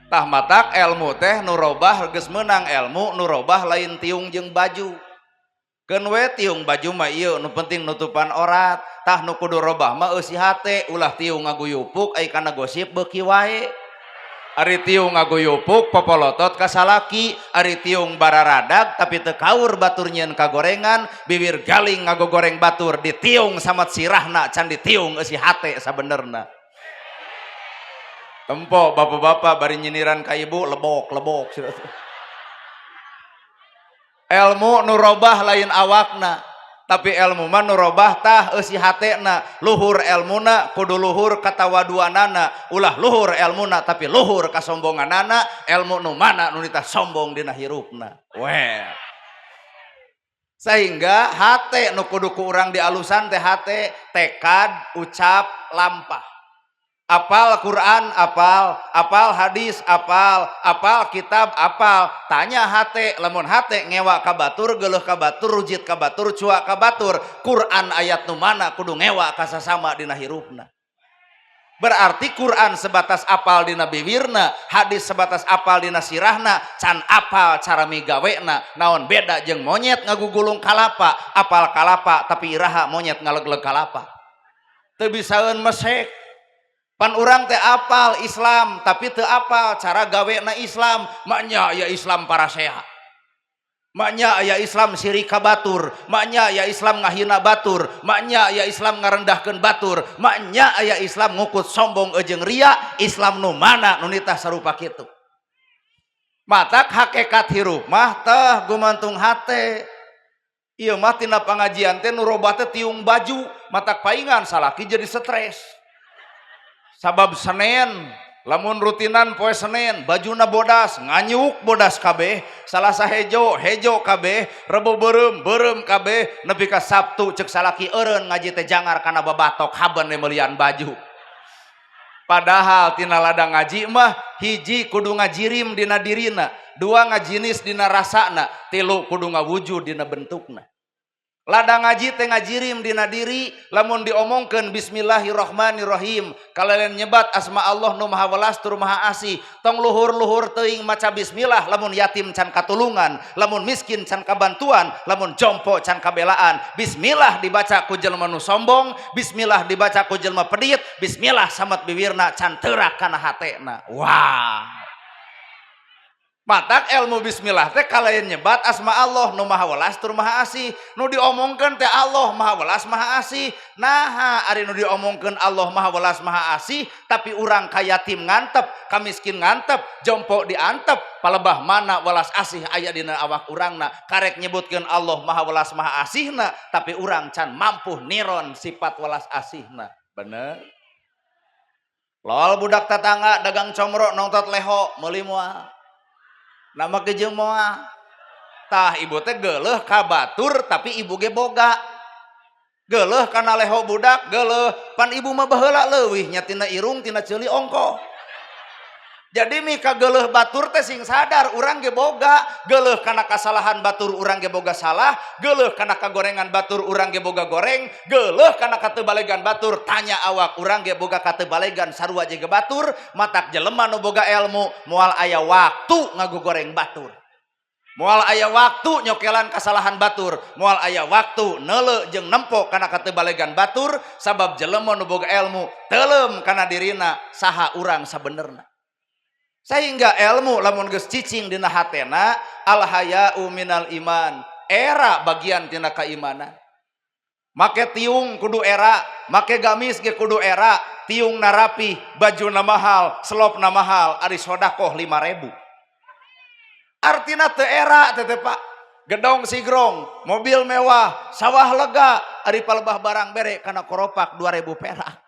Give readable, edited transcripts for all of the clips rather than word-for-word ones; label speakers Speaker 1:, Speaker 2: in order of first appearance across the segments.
Speaker 1: Tah, matak ilmu teh nu robah, geus meunang ilmu nu robah, lain tiung jeung baju. Keun we tiung baju mah, ieu nu penting nutupan orat. Tah, nu kudu robah mah eusi hate. Ulah tiung ngaguyupuk, ai kana gosip beuki wae. Ari tiung ngaguyupuk, popolotot ka salaki. Ari tiung bararadag tapi teu kaur batur nyieun kagorengan, bibir galing ngagogoreng batur, ditiung samat sirahna, can ditiung eusi hate sabenerna. Tempo bapak-bapak bari nyiniran ka ibu, lebok lebok. Ilmu nu robah lain awakna, tapi ilmu mah nu robah tah eusi hatena. Luhur ilmuna kudu luhur katawaduanana. Ulah luhur ilmuna tapi luhur kasombonganana. Ilmu nu mana nu nitah sombong dina hirupna we? Sehingga hate nu kudu ku urang dialusan teh hate, tekad, ucap, lampah. Apal Quran apal, apal hadis apal, apal kitab apal, tanya hate. Lamun hate ngewa ka batur, geuleuh ka batur, rujit ka batur, cuak ka batur, Quran ayat nu mana kudu ngewa ka sasama dina hirupna? Berarti Quran sebatas apal dina bibirna, hadis sebatas apal dina sirahna, can apal cara migawena. Naon beda jeung monyet ngagugulung kalapa? Apal kalapa, tapi iraha monyet ngalegleg kalapa? Teu bisaeun mesek. Pan urang teh apal Islam, tapi teu apal cara gawena Islam. Maknya ya Islam parasea, maknya ya Islam sirik ka batur, maknya ya Islam ngahina batur, maknya ya Islam ngarendahkeun batur, maknya aya Islam ngukut sombong ejeng ria. Islam nu mana nu nitah sarupa kitu? Matak hakikat hirup mah teh gumantung hate. Ieu mah tina pangajian teh nu robah teh tiung baju. Matak paingan salaki jadi stres, sabab Senin lamun rutinan poe Senin bajuna bodas, nganyuk bodas kabeh, Salasa hejo, hejo kabeh, Rebo beureum, beureum kabeh, nepi ka Sabtu cek salaki, "Eureun ngaji teh jangar kana babatok, haben meulian baju." Padahal tina ladang ngaji mah, hiji, kudu ngajirim dina dirina, dua, ngajinis dina rasana, tilu, kudu ngawujud dina bentukna. Ladang ngaji teh ngajirim dina diri. Lamun diomongkeun bismillahirrahmanirrahim, kalian nyebat asma Allah nu maha welas tur maha asih, tong luhur-luhur teuing maca bismillah lamun yatim can katulungan, lamun miskin can kabantuan, lamun jompo can kabelaan. Bismillah dibaca ku jelema nu sombong, bismillah dibaca ku jelema pedit, bismillah samet bibirna can teurak kana hatena. Wah, matak ilmu bismillah teh kalian nyebat asma Allah nu maha welas tur maha asih. Nu diomongkeun teh Allah maha welas maha asih. Nah, ari nu diomongkeun Allah maha welas maha asih, tapi urang ka yatim ngantep, ka miskin ngantep, jompo diantep, palebah mana welas asih aya dina awak urangna? Karek nyebutkeun Allah maha welas maha asihna, tapi urang can mampu niron sifat welas asihna. Bener? Lol, budak tetangga dagang comro nongtot leho, meuli moal? Nama kejeng moal? Tah, ibu teh geuleuh ka batur, tapi ibu ge boga geuleuh kana leho budak geuleuh. Pan ibu mah baheula leuwih nya tina irung, tina ceuli ongko. Jadi mika geuleuh batur teh sing sadar urang ge boga geuleuh kana kasalahan batur, urang ge boga salah. Geuleuh kana kagorengan batur, urang ge boga goreng. Geuleuh kana katebalegan batur, tanya awak urang ge boga katebalegan sarua jeung batur. Matak jelema nu boga ilmu moal aya waktu ngagogoreng batur, moal aya waktu nyokelan kesalahan batur, moal aya waktu neuleu jeung nempo kana katebalegan batur, sabab jelema nu boga ilmu teuleum kana dirina saha urang sabenerna. Sehingga ilmu lamun geus cicing dina hatena, al haya'u minal iman, era bagian tina keimanan. Make tiung kudu era, make gamis ge kudu era. Tiung narapi, baju na mahal, selop na mahal, ari sodakoh 5000, artina teu era teh, Pak. Gedong sigrong, mobil mewah, sawah lega, ari palebah barang bere kana koropak 2000 perak.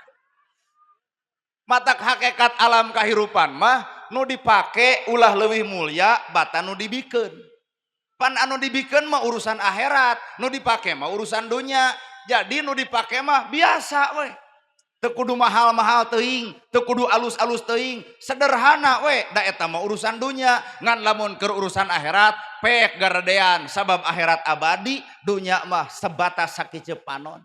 Speaker 1: Matak hakikat alam kahirupan mah nu dipake ulah leuwih mulia batan nu dibikeun. Pan anu dibikeun mah urusan akhirat, nu dipake mah urusan dunia. Jadi nu dipake mah biasa we, teu kudu mahal-mahal teuing, teu kudu alus-alus teuing, sederhana we, da eta mah urusan dunia. Ngan lamun keur urusan akhirat, pek garadean, sabab akhirat abadi, dunia mah sebatas sakiceup panon.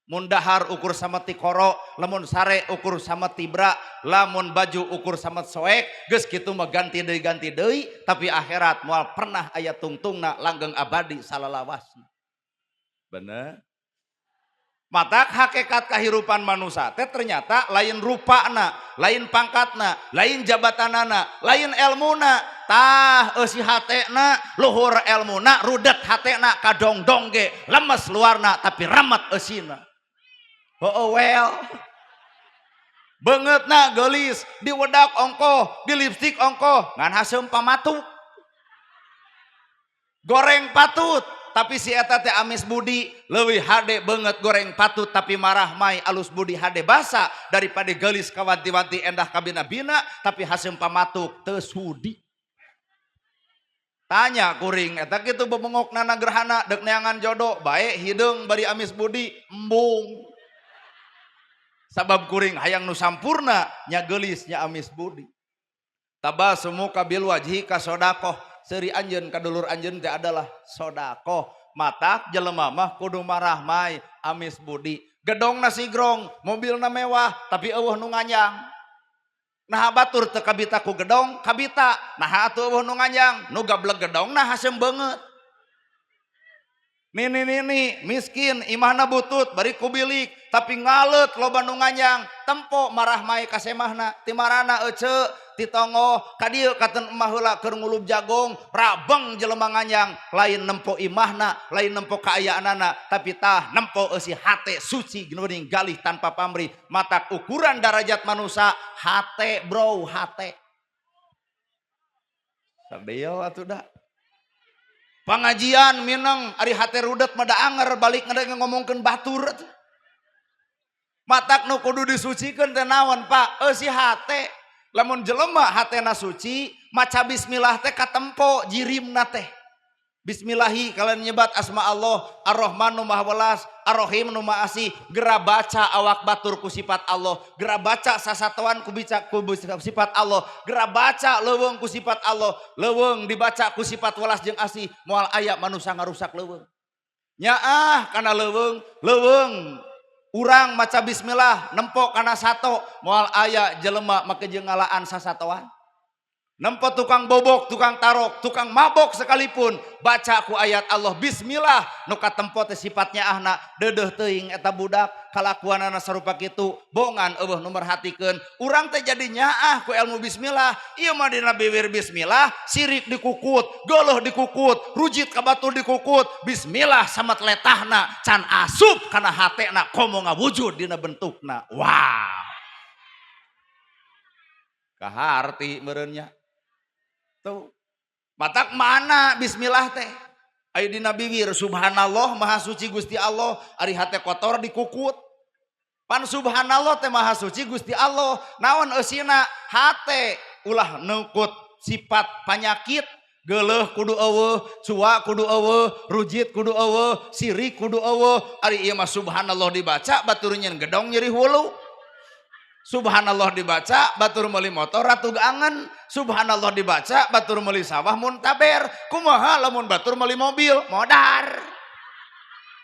Speaker 1: Mun dahar ukur sama tikoro, lamun sare ukur sama tibra, lamun baju ukur sama soek, geus kitu mah ganti deui ganti deui, tapi akhirat moal pernah aya tungtungna, langgeng abadi salalawasna. Bener? Matak hakikat kehidupan manusia teh ternyata lain rupana, lain pangkatna, lain jabatanana, lain elmuna, tah eusi hatena. Luhur elmuna, rudet hatena, kadongdong ge lemes luarna tapi remet eusina. Oh, well, beungeutna geulis, diwedak ongkoh, di lipstik ongkoh, ngan haseum pamatuk. Goreng patut tapi si eta teh amis budi, leuwih hade beungeut goreng patut tapi marah mai, alus budi, hade basa, daripada geulis kawanti-wanti, endah kabina-bina, tapi haseum pamatuk, teu sudi. Tanya kuring eta kitu bebengokna gerhana, dek neangan jodoh bae, hideung bari amis budi, embung. Sabab kuring hayang nu sampurna, nya geulis nya amis budi. Tabassumuka bil wajhi ka sodakoh, seuri anjeun ka dulur anjeun teh adalah sodakoh. Matak jelema mah kudu marah mai, amis budi. Gedong sigrong, mobilna mewah, tapi euweuh nu nganjang. Nah, batur teu kabita ku gedong? Kabita. Nah, atuh euweuh nu nganjang, nu gableg gedong nah haseum beungeut. Nini nini miskin, imahna butut bari kubilik, tapi ngalet loba nu nganjang. Tempo marah mai ka semahna, ti marana ece, ti tonggoh ka dieu katen emah heula keur ngulub jagong, rabeng jelema nganjang. Lain nempo imahna, lain nempo kaayaanana, tapi tah nempo eusi hate suci geuning galih tanpa pamrih. Matak ukuran darajat manusia hate, bro, hate. Sadeo atuh da pengajian mineng, ari hate rudet mah da anger balik ngedeng ngomongkeun batur atuh. Matak nu kudu disucikeun teh naon, Pak? Eusi hate. Lamun jelema hatena suci, maca bismillah teh katempo jirimna teh. Bismillahi, kalian nyebat asma Allah, Ar-Rahman nu maha welas, Ar-Rahim nu maha asih. Gera baca awak batur ku sifat Allah, gera baca sasatoan ku bica ku sifat Allah, gera baca leuweung ku sifat Allah. Leuweung dibaca ku sifat welas jeung asih, moal aya manusia ngarusak leuweung. Nyaah kana leuweung, leuweung urang maca bismillah nempo kana sato, moal aya jelema make jeung ngalaan sasatoan. Nempo tukang bobok, tukang tarok, tukang mabok sekalipun, baca ku ayat Allah bismillah, nu katempo teh sifatnya ahna, deudeuh teuing eta budak kalakuanana sarupa kitu, bongan euweuh nu merhatikeun. Urang teh jadi nyaah ku ilmu bismillah. Ieu mah dina bibir bismillah, sirik dikukut, geuleuh dikukut, rujit ka batur dikukut, bismillah samat letahna can asup kana hatena, komo ngawujud dina bentukna. Wow. Kaharti meureun nya. Tuh. Matak mana bismillah teh? Ayo dina bibir subhanallah, maha suci Gusti Allah, ari hate kotor dikukut. Pan subhanallah teh maha suci Gusti Allah. Naon eusina? Hate ulah nengkut sifat panyakit, geuleuh kudu euweuh, cua kudu euweuh, rujit kudu euweuh, sirik kudu euweuh. Ari ieu mah subhanallah dibaca batur nyeun gedong nyeri hulu. Subhanallah dibaca batur meuli motor ratu angen. Subhanallah dibaca batur meuli sawah muntaber. Kumaha lamun batur meuli mobil modar?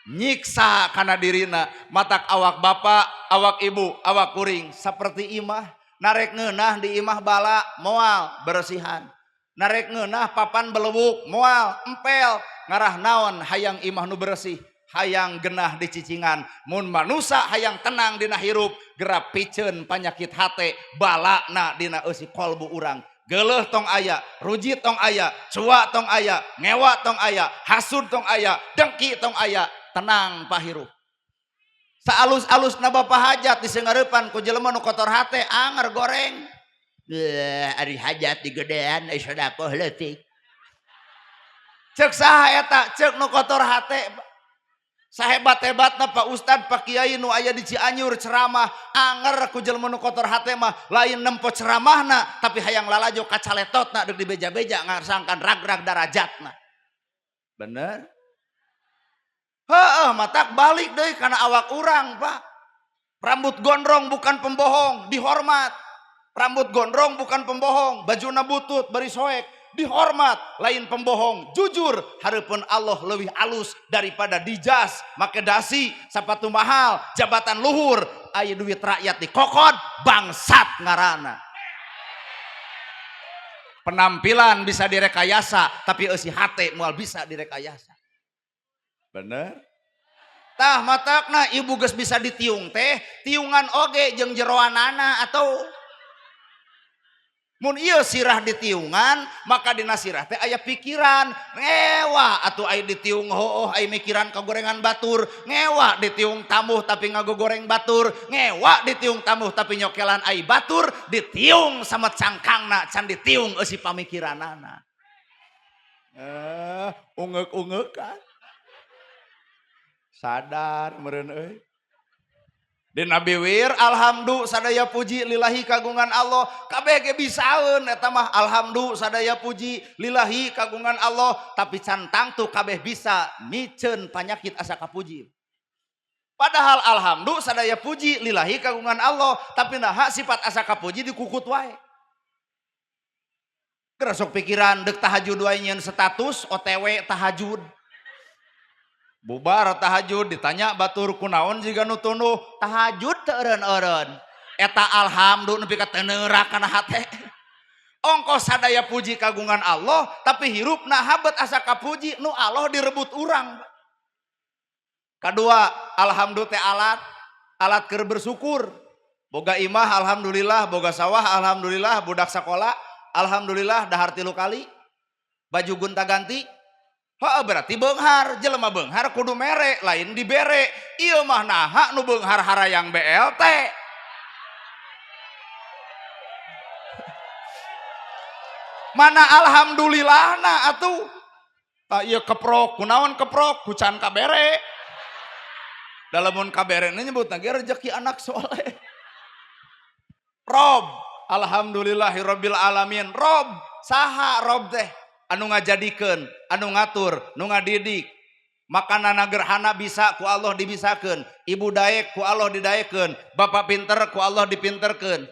Speaker 1: Nyiksa kana dirina. Matak awak bapak, awak ibu, awak kuring seperti imah. Narek ngeunah di imah bala moal bersihan, narek ngeunah papan belewuk moal empel. Ngarah naon? Hayang imah nu bersih, hayang genah dicicingan. Mun manusa hayang tenang dina hirup, geura piceun panyakit hate, balana dina eusi kolbu urang. Geuleuh tong aya, rujit tong aya, cua tong aya, ngewa tong aya, hasud tong aya, dengki tong aya, tenang pahirup. Saalus-alus na bapak hajat disengareupan ku jelema nu kotor hate, anger goreng.
Speaker 2: Ari hajat digedean, ai sedekah leutik.
Speaker 1: Cek saha eta? Cek nu kotor hate. Sahebat-hebatna Pak Ustad, Pak Kiai nu aya di Cianjur ceramah, anger ku jelema nu kotor hate mah lain nempo ceramahna, tapi hayang lalajo kacaletotna, deuk dibeja-beja ngarsangkan rag-rag darajatna. Bener? Heeh, matak balik deui kana awak urang, Pak. Rambut gondrong bukan pembohong, dihormat. Rambut gondrong bukan pembohong, bajuna butut bari soek. dihormat, lain pembohong, jujur hareupeun Allah leuwih alus daripada dijas, make dasi, sapatu mahal, jabatan luhur, aya duit rakyat dikokod, bangsat ngaranna. Penampilan bisa direkayasa, tapi eusi hate moal bisa direkayasa. Bener? Tah matakna ibu geus bisa ditiung teh, tiungan oge jeung jeroanana atau mun ieu sirah ditiungan, maka dina sirah teh aya pikiran ngewa atuh aya ditiung hooh aya mikiran kagorengan batur, ngewa ditiung tamuh tapi ngagogoreng batur, ngewa ditiung tamuh tapi nyokelan ai batur, ditiung sama cangkangna can ditiung eusi pamikiranana. Ungeuk-ungeukan. Sadar meureun euy. Dina biwir alhamdulillah sadaya puji lillahi kagungan Allah, kabeh ge bisaeun eta mah alhamdulillah sadaya puji lillahi kagungan Allah, tapi can tangtu kabeh bisa miceun panyakit asa kapuji. Padahal alhamdulillah sadaya puji lillahi kagungan Allah, tapi naha sifat asa kapuji dikukut wae. Geura sok pikiran deuk tahajud wae nyieun status OTW tahajud. Bubar tahajud ditanya batur kunaon jiga nu tunduh tahajud teu eureun-eureun. Eta alhamdulillah nepi ka teu neurak kana hate. Ongkos sadaya puji kagungan Allah, tapi hirupna habet asa kapuji nu Allah direbut urang. Kadua, alhamdulillah teh alat, alat keur bersyukur. Boga imah alhamdulillah, boga sawah alhamdulillah, budak sakola alhamdulillah, dahar 3 kali, baju gonta-ganti. Heeh, berarti beunghar, jelema beunghar kudu mere, lain dibere. Ieu mah naha nu beunghar harayang BLT. Mana alhamdulillahna atuh? Tah ieu keprok, kunaon keprok, ku can kabere. Da lamun kabere nyebutna ge rezeki anak soleh. Rob, alhamdulillahirabbil alamin. Rob, saha rob teh? Anu ngajadikeun, anu ngatur, nu ngadidik. Makanana gerhana bisa ku Allah dibisakeun, ibu daek ku Allah didaekeun, bapak pinter ku Allah dipinterkeun.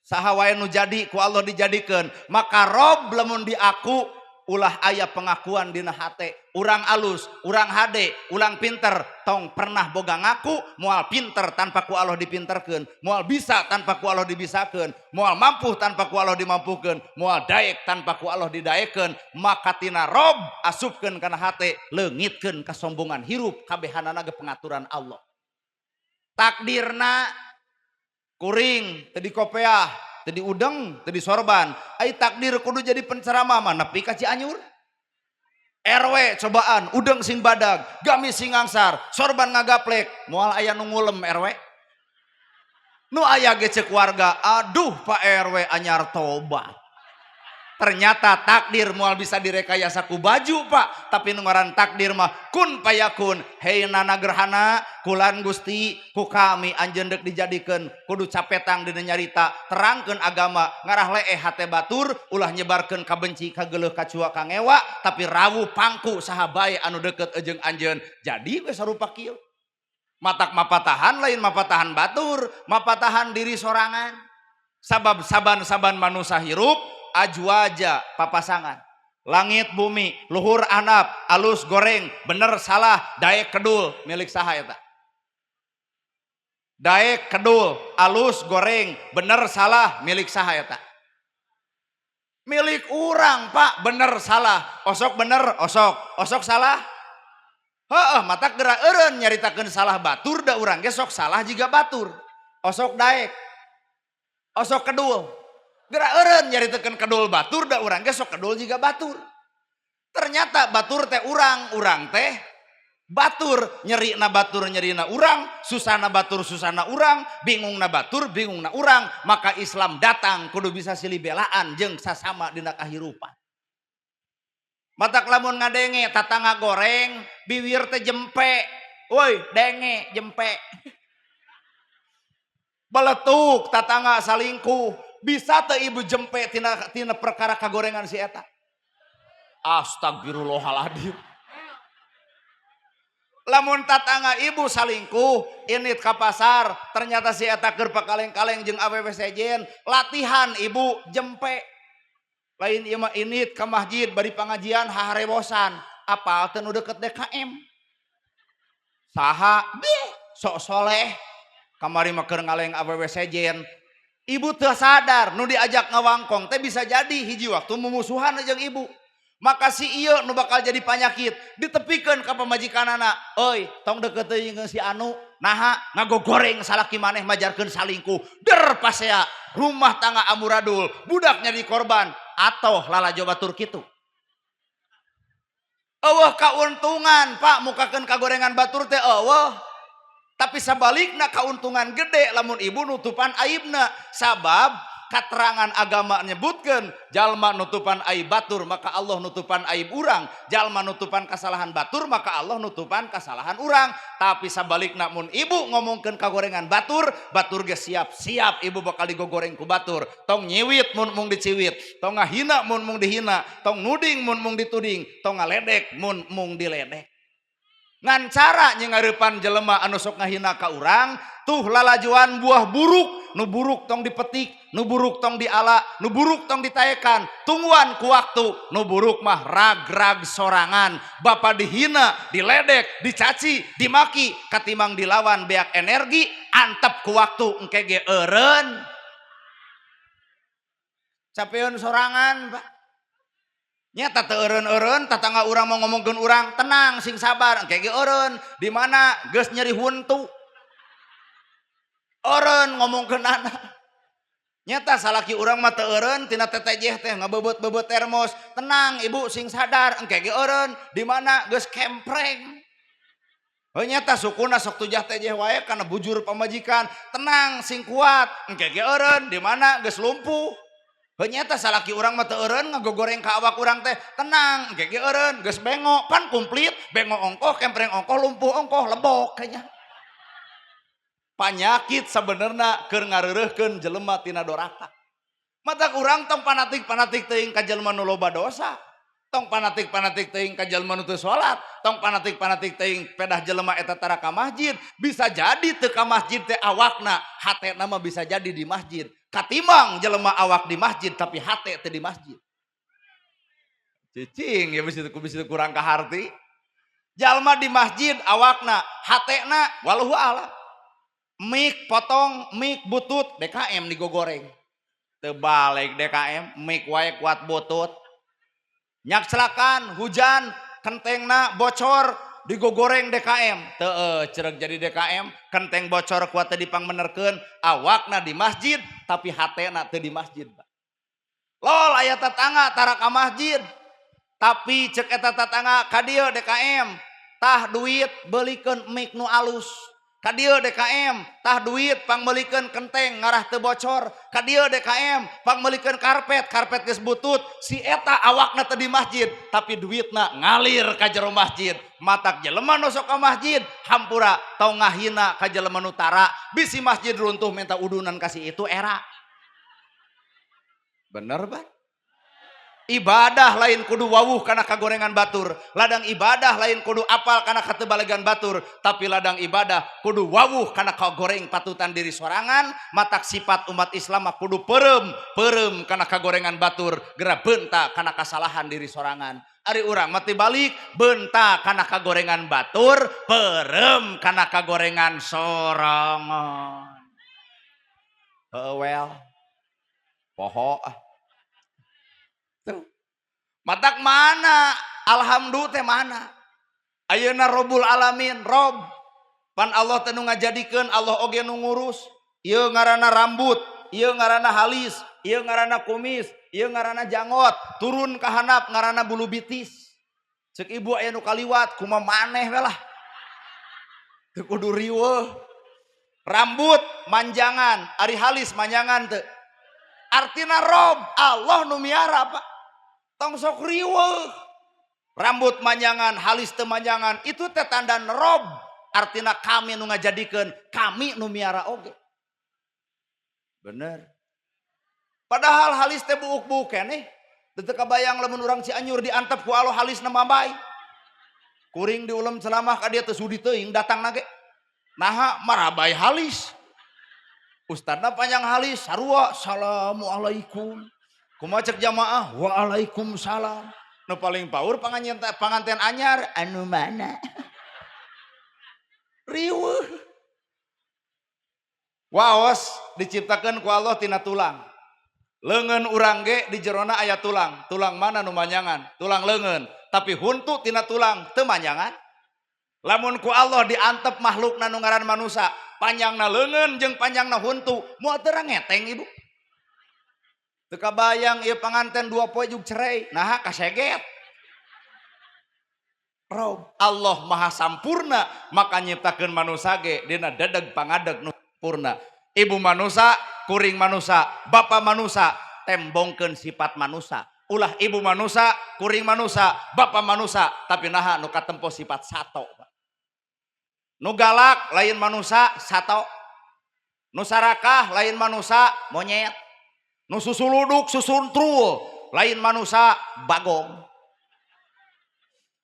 Speaker 1: Saha wae nu jadi ku Allah dijadikeun. Maka rob lamun diaku ulah aya pengakuan dina hate. Urang alus, urang hade, urang pinter, tong pernah boga ngaku moal pinter tanpa ku Allah dipinterkeun, moal bisa tanpa ku Allah dibisakeun, moal mampu tanpa ku Allah dimampukeun, moal daek tanpa ku Allah didaekeun. Maka tina rob asupkeun kana hate, leungitkeun kasombongan hirup kabehanana ge pengaturan Allah. Takdirna kuring teu dikopeah, teu diudeng, teu disorban. Ai takdir kudu jadi penceramah mah nepi ka Cianjur. RW cobaan udeng sing badag, gamis sing angsar, sorban ngagaplek, moal aya nu ngulem RW. Nu aya ge ceuk warga, aduh Pak RW anyar tobat. Ternyata takdir moal bisa direkayasa ku baju Pak, tapi nu ngaran takdir mah kun payakun. Hei nana gerhana kulan Gusti ku kami anjeun deuk dijadikeun kudu capetang dina nyarita, terangkeun agama, ngarah leeh hate batur, ulah nyebarkeun kabenci kageuleuh kacua kangewa, tapi rawuh pangku saha bae anu deukeut jeung anjeun. Jadi we sarupa kieu. Matak mapatahan lain mapatahan batur, mapatahan diri sorangan. Sabab saban-saban manusia hirup ajwaja papasangan. Langit bumi, luhur anap, alus goreng, bener salah, daek kedul, milik saha eta? Daek kedul, alus goreng, bener salah, milik saha eta? Milik urang Pak, bener salah, osok bener, osok, osok salah. Heeh, mata gerak eureun nyaritakeun salah batur da urang ge sok salah jiga batur. Osok daek, osok kedul. Gerak eureun nyaritakeun kedul batur da urang ge sok kedul jiga batur. Ternyata batur teh urang, urang teh batur, nyerina batur nyerina urang, susana batur susana urang, bingungna batur bingungna urang. Maka Islam datang kudu bisa silih belaan jeung sasama dina kahirupan. Matak lamun ngadenge tatangga goreng, biwir teh jempe. Woi, denge jempe. Beletuk tatangga salingkuh, bisa teh ibu jempe tina perkara kagorengan si eta. Astagfirullahaladzim. Lamun tatangga ibu salingkuh, init ka pasar, ternyata si eta keur pakaleng-kaleng jeung awewe sejen, latihan ibu jempe. Lain ieu mah indit ka masjid bari pangajian haharewosan, apal teu nu deket DKM? Saha? Bih, sok soleh. Kamari mah keur ngaleng awewe sejen. Ibu teu sadar nu diajak ngawangkong teh bisa jadi hiji waktu mumusuhan jeung ibu. Maka si ieu nu bakal jadi panyakit ditepikeun ka pamajikanana, "Euy, tong deket teuing si anu, naha ngagogoreng salaki maneh majarkeun salingkuh." Der pasea rumah tangga amuradul, budaknya di korban atau lalajo batur kitu. Euweuh kauntungan, Pak, mukakeun kagorengan batur teh euweuh. Tapi sabalikna kauntungan gede lamun ibu nutupan aibna, sabab katerangan agama nyebutkan jalma nutupan aib batur maka Allah nutupan aib urang, jalma nutupan kesalahan batur maka Allah nutupan kesalahan urang. Tapi sabalikna mun ibu ngomongkeun kagorengan batur, batur ge siap-siap ibu bakal digogoreng ku batur. Tong nyiwit mun mung diciwit, tong ngahina mun mung dihina, tong nuding mun mung dituding, tong ngaledek mun mung diledek. Ngan cara nyengarepan jelema anu sok ngahina ka urang tuh lalajuan buah buruk, nu buruk tong dipetik, nu buruk tong diala, nu buruk tong ditaekan, tungguan ku waktu, nu buruk mah rag-rag sorangan. Bapak dihina, diledek, dicaci, dimaki, katimang dilawan beak energi, antep ku waktu engke ge eureun. Capeun sorangan, Pak. Nyata teu eureun-eureun, tatangga urang mau ngomongkeun urang, tenang sing sabar, engke ge eureun. Di mana geus nyeri huntu. Eureun ngomongkeun anak. Nyata salaki urang mah teu eureun tina tetejeh teh ngabebeut-bebeut termos. Tenang ibu sing sadar, engke ge eureun. Di mana geus kempreng. Heuh nyata sukuna sok tujah tejeh wae kana bujur pamajikan. Tenang sing kuat, engke ge eureun. Di mana geus lumpuh. Heuh nyata salaki urang mah teu eureun ngagogoreng ka awak urang teh. Tenang, engke ge eureun, geus bengok, pan komplit, bengok ongkoh, kempreng ongkoh, lumpuh ongkoh, lebok kayaknya. Panyakit sebenarnya keur ngareureuhkeun jelema tina doraka. Matak urang tong fanatik-fanatik teuing ka jelema nu loba dosa. Tong fanatik-fanatik teuing ka jelema nu teu salat, tong fanatik-fanatik teuing pedah jelema eta tara ka masjid. Bisa jadi teu ka masjid teh awakna, hatena mah bisa jadi di masjid. Katimbang jelema awak di masjid tapi hate teu di masjid. Cicing ya bisa kurang kaharti. Jalma di masjid awakna, hatena wallahu alam. Mik potong, mik butut, DKM digogoreng. Teu balik DKM, mik wae kuat butut. Nyakselakan hujan, kentengna bocor, digogoreng DKM. Teu cereg jadi DKM, kenteng bocor kuat teu dipangbenerkeun, awakna di masjid tapi hatena teu di masjid. Lol aya tetangga tara ka masjid. Tapi cek eta tetangga ka dieu DKM, tah duit beulikeun mik nu alus. Ka dieu DKM, tah duit pangmeulikeun kenteng ngarah teu bocor. Ka dieu DKM, pangmeulikeun karpet, karpet geus butut. Si eta awakna teu di masjid, tapi duitna ngalir ka jero masjid. Matak jelema nu sok ka masjid, hampura tong ngahina ka jelema nu tara. Bisi masjid runtuh minta udunan kasih itu era. Bener, Pak? Ibadah lain kudu wawuh karena kagorengan batur. Ladang ibadah lain kudu apal karena katebalegan batur. Tapi ladang ibadah kudu wawuh karena kagoreng patutan diri sorangan. Matak sifat umat Islam mah kudu perem. Perem karena kagorengan batur. Geura beunta karena kasalahan diri sorangan. Ari urang mati balik beunta karena kagorengan batur. Perem karena kagorengan sorangan. Heeh well. Poho ah. Tuh. Matak mana? Alhamdulillah teh mana? Ayeuna Robul Alamin, Rob. Pan Allah teh nu ngajadikeun, Allah oge nu ngurus. Ieu ngaranna rambut, ieu ngaranna halis, ieu ngaranna kumis, ieu ngaranna janggot, turun ka handap ngaranna bulu bitis. Cek ibu aya nu kaliwat, kumaha maneh we lah. Teu kudu riweuh. Rambut manjangan, ari halis manjangan teu. Artina Rob, Allah nu miara, Pak. Tong sok riweuh. Rambut manjangan, halis teu manjangan, itu teh tanda Rob. Artina kami nu ngajadikeun, kami nu miara oge. Bener. Padahal halis teh buuk-buuk keneh. Teu kabayang lamun urang Cianjur diantep ku Allah halisna mambay. Kuring diulem ceramah ka dieu teu sudi teuing datang ge. Naha marabay halis. Ustadna panjang halis sarua, assalamualaikum. Kumaha cek jamaah? Waalaikumsalam. Nu paling paur panganten anyar.
Speaker 2: Anu mana?
Speaker 1: Riweuh. Waos diciptakan ku Allah tina tulang. Leungeun urang ge di jerona aya tulang. Tulang mana nu manjangan? Tulang leungeun. Tapi huntu tina tulang teu manjangan. Lamun ku Allah diantep makhlukna nu ngaran manusa, panjangna leungeun jeung panjangna huntu, moal terang ngeteng, Ibu. Teu kabayang ieu panganten 2 poe jug cerai, naha kaseget. Rob Allah Maha Sampurna, maka nyiptakeun manusa ge dina dedeg pangadeg nu sampurna. Ibu manusa, kuring manusa, bapa manusa, tembongkeun sifat manusa. Ulah ibu manusa, kuring manusa, bapa manusa, tapi naha nu katempo sifat sato, Pak. Nu galak lain manusa, sato. Nu sarakah lain manusa, monyet. Nu susuluduk susuntrul lain manusa, bagong.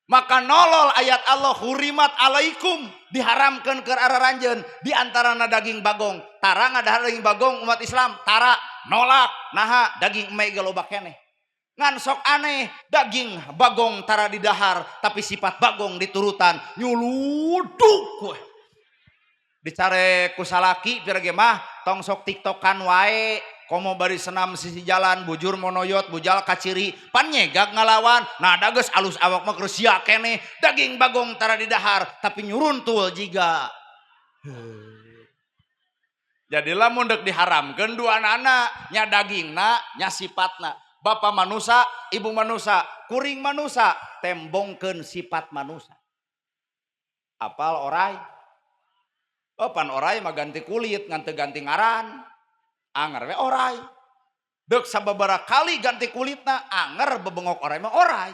Speaker 1: Maka nolol ayat Allah, hurimat alaikum, diharamkan ke arah ranjeun di antarana daging bagong. Tara ngadahar daging bagong umat Islam, tara nolak, naha daging eme ge loba keneh. Ngan sok aneh, daging bagong tara didahar tapi sifat bagong diturutan, nyuluduk we. Dicare ku salaki pira ge mah tong sok tiktokan wae, komo bari senam sisi jalan, bujur monoyot bujal kaciri pan nyegag ngalawan. Nah, da geus alus awak mah keur sia keneh. Daging bagong tara didahar tapi nyuruntul jiga. Jadi lamun dek diharamkeun dua anak nya dagingna nya sifatna. Bapak manusa, ibu manusa, kuring manusa, tembongkeun sifat manusa. Apal orai? Oh, pan orai mah ganti kulit, ngan teu ganti ngaran. Anger we orai. Dek sababaraha kali ganti kulitna, anger bebengok orai mah orai.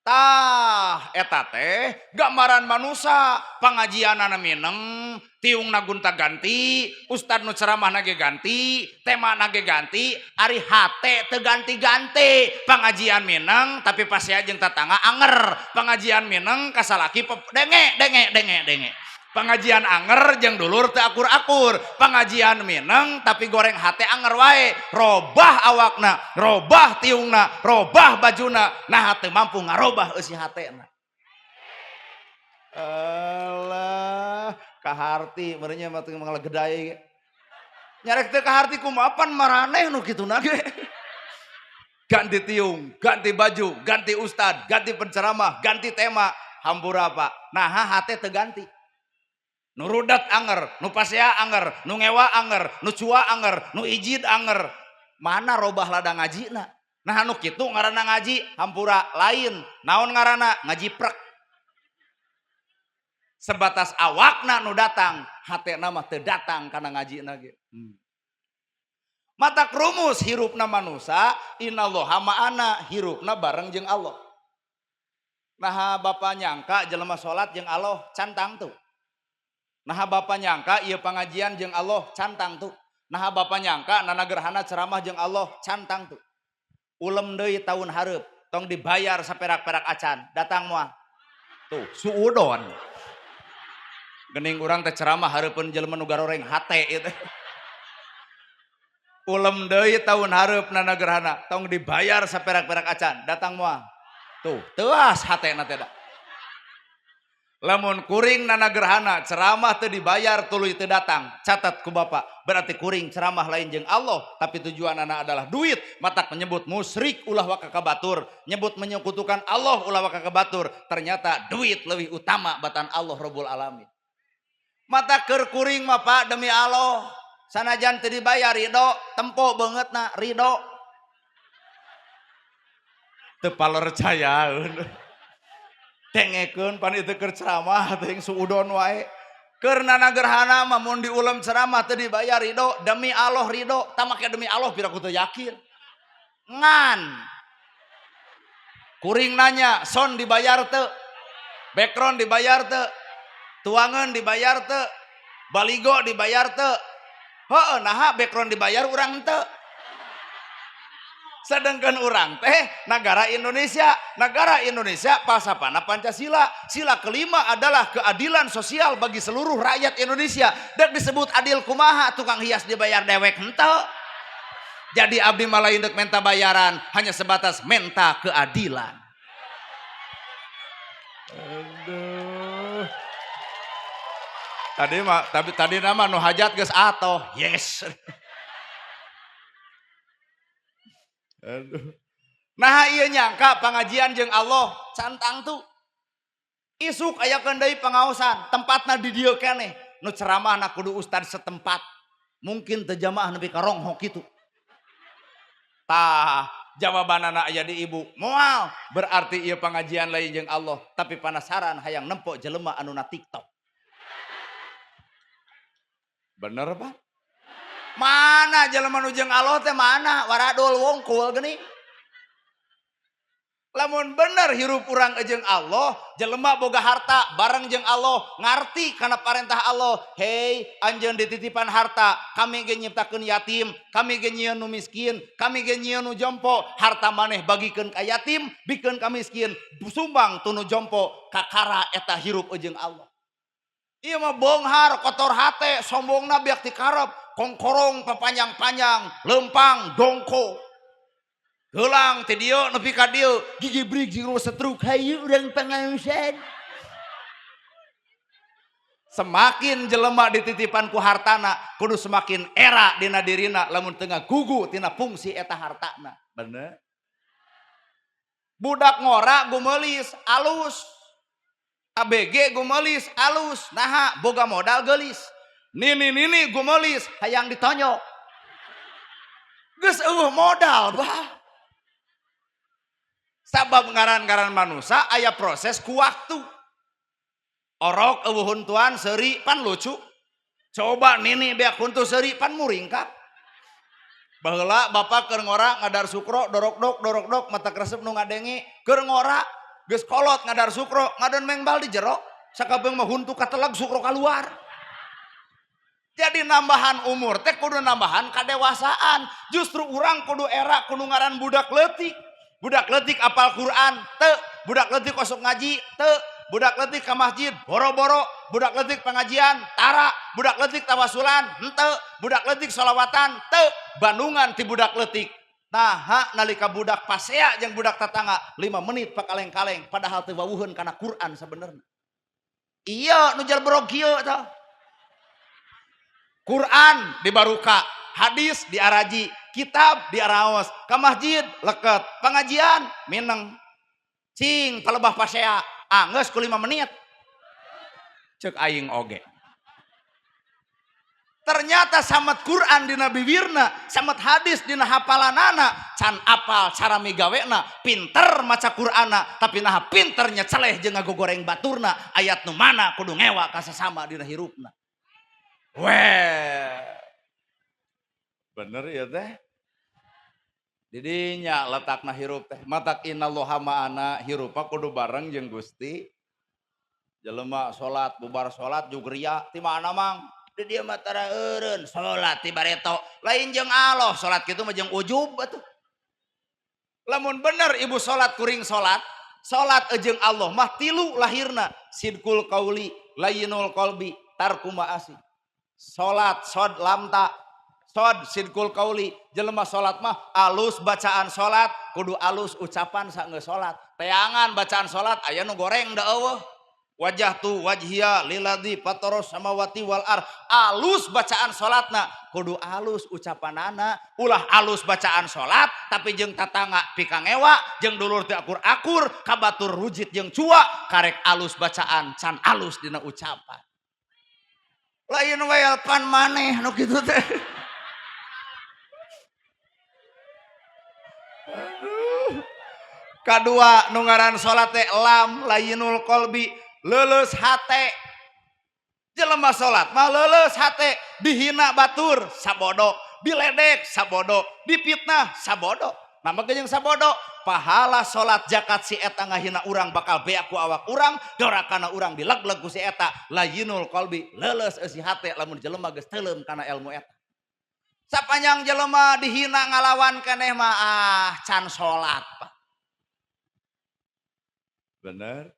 Speaker 1: Tah, eta teh gambaran manusa, pengajianana mineng, tiungna gonta-ganti, ustad nu ceramahna ge ganti, temana ge ganti, ari hate teu ganti-ganti. Pengajian mineng tapi pasea jeung tatangga anger. Pengajian mineng ka salaki denge denge denge denge. Pengajian anger jeung dulur teu akur-akur. Pengajian mineng tapi goreng hate anger wae. Robah awakna, robah tiungna, robah bajuna, nah teu mampu ngarobah eusi hatena. Alah, kaharti meureun mah teu ngalegedai ge. Nyarek teu kaharti kumaha, pan maraneh nu kituna ge. Ganti tiung, ganti baju, ganti ustad, ganti penceramah, ganti tema, hampura, Pak. Nah, hate teu ganti. Nu rudet anger, nu pasea anger, nu ngewa anger, nu cua anger, nu ijid anger. Mana robah ladang ngajina? Nah, anu kitu ngaranna ngaji, hampura lain. Naon ngaranna? Ngaji prek. Sebatas awakna nu datang, hatena mah teu datang kana ngajina ge. Mata rumus hirupna manusa, innallaha ma'ana, hirupna bareng jeung Allah. Nah, bapak nyangka jelema salat jeung Allah cantang tuh. Nah, bapak nyangka ieu pengajian jeung Allah cantang tuh. Nah, bapak nyangka nana gerhana ceramah jeung Allah cantang tuh. Ulem deui tahun hareup, tong dibayar saperak-perak acan, datang moal. Tuh, suudon. Gening urang teh ceramah hareupeun jelema nu garoreng hate ieu teh. Ulem deui tahun hareup nana gerhana, tong dibayar saperak-perak acan, datang moal. Tuh, teuas hatena teh da. Lamun kuring nana gerhana ceramah teu dibayar tuluy teu datang, catat ku bapak, berarti kuring ceramah lain jeung Allah, tapi tujuan anak adalah duit. Matak menyebut musyrik ulah waka ka batur, nyebut menyekutukan Allah ulah waka ka batur, ternyata duit lebih utama batan Allah Rabbul Alamin. Mata keur kuring mah, Pak, demi Allah, sanajan teu dibayar ridho, tempo beungeutna ridho. Teu palercayaeun. Dengekeun pan itu keur ceramah teh suudon wae. Keur nana gerhana mah mun diulem ceramah teu dibayar ridho, demi Allah ridho, tah make demi Allah piraku teu yakin. Ngan kuring nanya, sound dibayar teu? Background dibayar teu? Tuangan dibayar teu? Baligo dibayar teu? Heeh, naha background dibayar urang teu? Sedangkan urang teh negara Indonesia, negara Indonesia falsafahna Pancasila. Sila kelima adalah keadilan sosial bagi seluruh rakyat Indonesia. Dan disebut adil kumaha, tukang hias dibayar dewek henteu. Jadi abdi mah lain deuk menta bayaran, hanya sebatas menta keadilan. Aduh. Tadi mah tapi tadi nama nu hajat geus atoh. Yes. Aduh. Nah ieu nyangka pangajian jeung Allah can tangtu. Isuk aya deui pangaosan, tempatna di dieu keneh. Nu ceramahna kudu ustad setempat. Mungkin teu jamaah nepi ka ronghok kitu. Tah, jawabanana aya di ibu. Moal, berarti ieu pangajian lain jeung Allah, tapi penasaran hayang nempo jelema anu na TikTok. Bener, Pak? Mana jelema nu jeung Allah teh mana? Waradul wongkul geuning. Lamun bener hirup urang jeung Allah, jelema boga harta bareng jeung Allah, ngarti kana parentah Allah. Hei, anjeun dititipan harta, kami ge nyiptakeun yatim, kami ge nyieun nu miskin, kami ge nyieun nu jompo, harta maneh bagikeun ka yatim, bikeun ka miskin, sumbang tu nu jompo, kakara eta hirup jeung Allah. Ieu mah bonghar, kotor hate, sombongna biak tikarep, kongkorong papanjang-panjang, lempang dongko. Gelang ti dieu nepi ka dieu, gigi brig jeung setruk,
Speaker 2: hayu urang pangaosan.
Speaker 1: Semakin jelema dititipan ku hartana, kudu semakin era dina dirina lamun teu ngagugu tina fungsi eta hartana. Bener? Budak ngora gumelis alus. ABG gumelis alus, naha boga modal geulis. Nini-nini gumelis hayang ditonyok. Geus eueuh modal bah. Sabab ngaran-ngaran manusia aya proses ku waktu. Orok eueuh huntuan seuri pan lucu. Coba nini beak huntu seuri pan muringkak. Baheula bapak keur ngora ngadar sukro dorok-dok dorok-dok mata kresep nu ngadenge keur ngora geus kolot ngadar sukro ngadon mengbal di jero sakabeung mah huntu kateleg sukro kaluar. Jadi nambahan umur teh kudu nambahan kadewasaan. Justru urang kudu era kudu ngaran budak leutik. Budak leutik apal Quran teu, budak leutik osok ngaji teu, budak leutik ka masjid boro-boro, budak leutik pengajian tara, budak leutik tawasulan henteu, budak leutik sholawatan teu, bandungan ti budak leutik. Naha nalika budak pasea jeung budak tetangga 5 menit pakaleng-kaleng padahal teu wawuheun kana Quran sabenerna. Iya nu jalbrog kieu tah. Quran dibaruka, hadis diaraji, kitab diaraos, ka masjid leket, pengajian mineng. Cing palebah pasea, anggeus ku 5 menit. Ceuk aing oge. Ternyata samet Quran dina bibirna, samet hadis dina hapalanana, can apal cara migawena, pinter maca Qur'ana, tapi naha pinternya celeh jeung ngagogoreng baturna, ayat nu mana kudu ngewa ka sasama dina hirupna. Weh. Bener ya teh? Didinya letakna hirup teh. Matak innallaha ma'ana hirupa kudu bareng jeung Gusti. Jelema salat bubar salat jug ria ti mana mang? Di dieu mah tara eureun salat ti bareto. Lain jeung Allah salat kitu mah jeung ujub atuh. Lamun bener ibu salat kuring salat, salat jeung Allah mah tilu lahirna, sidqul qauli, layinul qalbi, tarku ma'asi. Salat sod lamta, sod sidqul qauli, jelema salat mah alus bacaan salat, kudu alus ucapan saenggeus salat. Teangan bacaan salat aya nu goreng da eueuh. Wajah tu wajhiya liladzi fataras samawati wal ar. Alus bacaan salatna, kudu alus ucapanana, ulah alus bacaan salat tapi jeung tatangga pikangewa, jeung dulur teu akur-akur, ka batur rujit jeung cua, karek alus bacaan can alus dina ucapan. Lain welpan maneh nu kitu teh. Aduh. Kadua nu ngaran salat teh lam layinul qalbi, leuleus hate. Jelema salat mah leuleus hate, dihina batur sabodo, diledek sabodo, dipitnah sabodo. Nama ge jeung sabodo, pahala salat zakat si eta ngahina urang bakal beak ku awak urang, dorakana urang dilegleg ku si eta, layinul qalbi, leuleus eusi hate lamun jelema geus teuleum kana ilmu eta. Sapanjang jelema dihina ngalawan keneh mah ah can salat, Pak. Bener.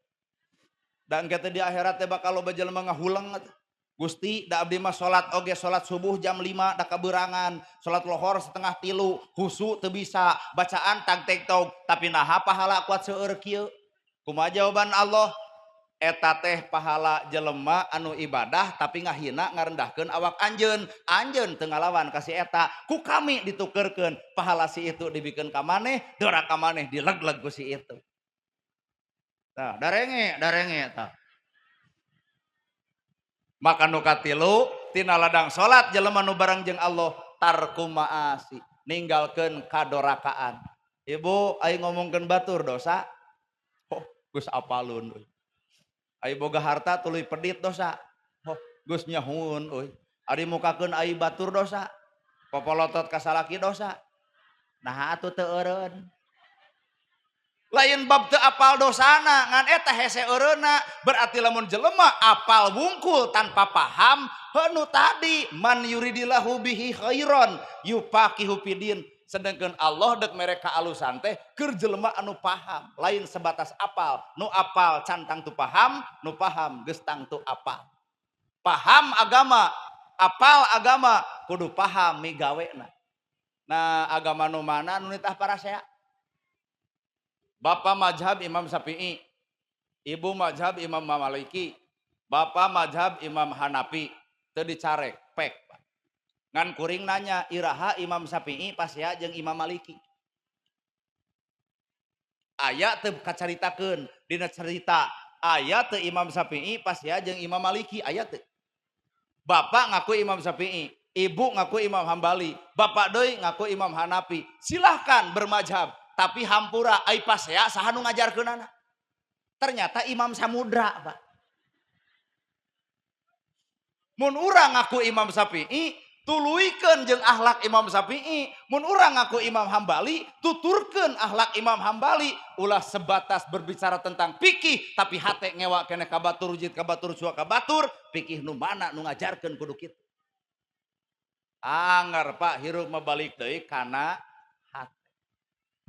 Speaker 1: Dan kita di akhirat teh bakal loba jelema ngahuleng atuh. Gusti, da abdi mah salat oge salat subuh jam 5 da kabeurangan, salat lohor 2.30, khusyuk teu bisa, bacaan tag tek tog, tapi naha pahala kuat seueur kieu? Kumaha jawaban Allah? Eta teh pahala jelema anu ibadah tapi ngahina ngarendahkeun awak anjeun. Anjeun teu ngalawan ka si eta, ku kami ditukerkeun pahala si itu dibikeun ka maneh, doraka maneh dilegleg ku si itu. Tah, darenge, darenge tah. Maka nu katilu tina ladang salat jelema nu bareng jeung Allah tarku maasi, ninggalkeun kadorakaan. Ibu aing ngomongkeun batur dosa. Oh, geus apalun euy. Ari boga harta tuluy pedit dosa. Oh, geus nyahueun euy. Ari mukakeun ai batur dosa. Popolotot ka salaki dosa. Naha atuh teu eureun? Lain bab teu apal dosana, ngan eta hese eureunna. Berarti lamun jelema apal wungkul tanpa paham, heuh tadi man yuridillahu bihi khairan yufaqihu fidin. Sedangkan Allah dek mere kaalusan teh keur jelema anu paham, lain sebatas apal. Nu apal can tangtu paham, nu paham geus tangtu apal. Paham agama, apal agama, kudu paham migawena. Nah, agama nu mana nu nitah parasea? Bapak mazhab Imam Syafi'i, ibu mazhab Imam Maliki, bapak mazhab Imam Hanafi, teu dicarek, pek. Ngan kuring nanya, iraha Imam Syafi'i pasea jeung Imam Maliki. Aya teu kacaritakeun dina cerita, aya teu Imam Syafi'i pasea jeung Imam Maliki, aya teu. Bapak ngaku Imam Syafi'i, ibu ngaku Imam Hambali, bapak deui ngaku Imam Hanafi. Silahkan bermazhab, tapi hampura ai pasea saha nu ngajarkeunana? Ternyata Imam Samudra, Pak. Mun urang ngaku Imam Syafi'i, tuluykeun jeung akhlak Imam Syafi'i. Mun urang ngaku Imam Hambali, tuturkeun akhlak Imam Hambali. Ulah sebatas berbicara tentang fikih, tapi hate ngewa keneh ka batur, rujit ka batur, cuak ka batur, fikih nu mana nu ngajarkeun kudu kitu. Anggar Pak, hirup mah balik deui kana hate.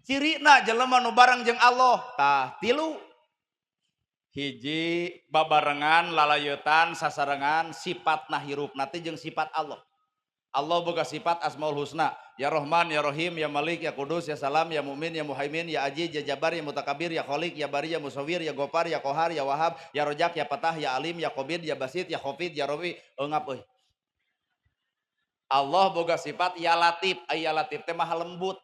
Speaker 1: Cirina jelema nu bareng jeung Allah, tah tilu. Hiji babarengan lalayetan sasarengan sifatna hirupna teh jeung sifat Allah. Allah boga sifat Asmaul Husna, Ya Rahman, Ya Rahim, Ya Malik, Ya Kudus, Ya Salam, Ya Mu'min, Ya Muhaimin, Ya Aziz, Ya Jabbar, Ya Mutakabir, Ya Khalik, Ya Bari, Ya Musawwir, Ya Gofar, Ya Kohar, Ya Wahab, Ya Rojak, Ya Fatah, Ya Alim, Ya Qabid, Ya Basit, Ya Khafid, Ya Rafi. Eungap euy. Allah boga sifat Ya Latif, ai Ya Latif teh maha lembut.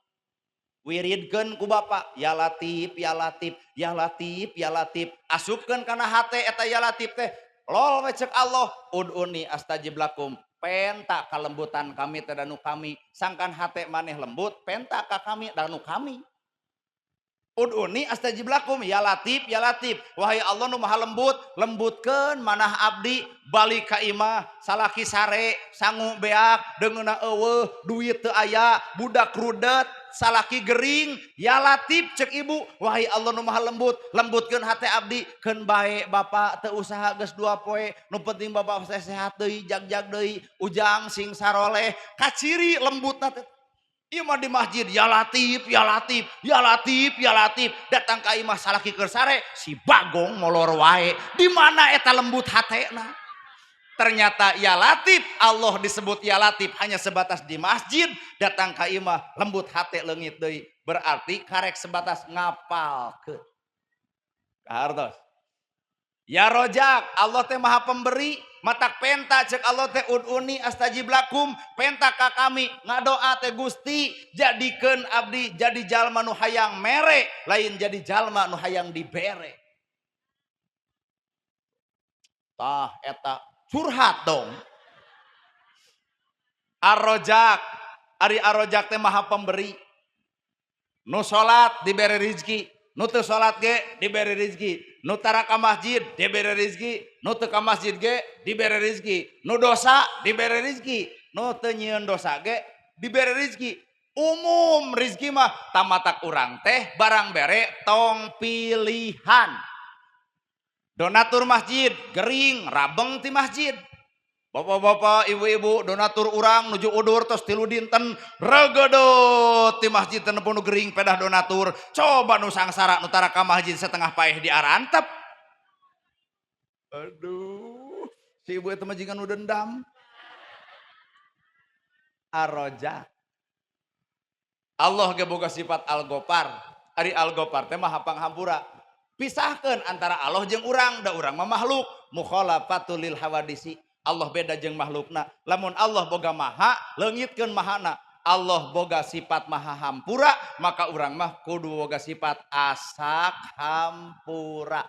Speaker 1: Wiridkeun ku bapa, Ya Latif, Ya Latif, Ya Latif, Ya Latif. Asupkeun kana hate eta Ya Latif teh. Lol we cek Allah, ud'uni astajib lakum. Penta kalembutan kami teh danu kami. Sangkan hate maneh lembut, penta ka kami danu kami. Ud'uni astajib lakum, ya Latif, ya Latif. Wahai Allah nu maha lembut, lembutkeun manah abdi balik ka imah, salaki sare, sangu beak, deungeunna eueuh, duit teu aya, budak rudet, salaki gering, ya Latif cek ibu, wahai Allah nu maha lembut, lembutkeun hate abdi, keun bae bapak teu usaha geus 2 poe, nu penting bapak teh sehat deui, jag-jag deui, ujang sing saroleh, kaciri lembutna teh. Ieu mah di masjid, ya Latif, ya Latif, ya Latif, ya Latif. Datang ka imah salaki keur sare, si Bagong molor wae. Di mana eta lembut hatena? Ternyata ya Latif, Allah disebut ya Latif hanya sebatas di masjid, datang ka imah lembut hate leungit deui. Berarti karek sebatas ngapalkeun. Kahartos. Ya Rojak, Allah teh maha pemberi, matak penta cek Allah teh ud'uni astajib lakum, penta ka kami ngadoa teh Gusti jadikeun abdi jadi jalma nu hayang mere, lain jadi jalma nu hayang dibere. Tah eta curhat dong. Ar-Rojak, ari Ar-Rojak teh maha pemberi. Nu salat dibere rizki, nu teu salat ge dibere rizki, nu tara ka masjid dibere rizki, nu teu ka masjid ge dibere rizki, nu dosa dibere rizki, nu teu nyieun dosa ge dibere rizki. Umum rizki mah tamatak urang teh barang bere tong pilihan. Donatur masjid gering rabeng ti masjid. Bapak-bapak, ibu-ibu, donatur urang nuju udur tos 3 dinten regedot ti masjid teu nu gering pedah donatur. Coba nu sangsara nu tara ka masjid setengah paeh diarantep. Aduh, Si ibu eta mah jiga nu dendam. Ar-Razzaq. Allah ge boga sifat Al-Ghaffar. Ari Al-Ghaffar teh maha panghampura. Pisahkeun antara Allah jeung urang, da urang mah makhluk. Mukhalafatul lil hawadisi. Allah beda jeung makhlukna. Lamun Allah boga maha, leungitkeun mahana. Allah boga sifat maha hampura, maka urang mah kudu boga sifat asak hampura.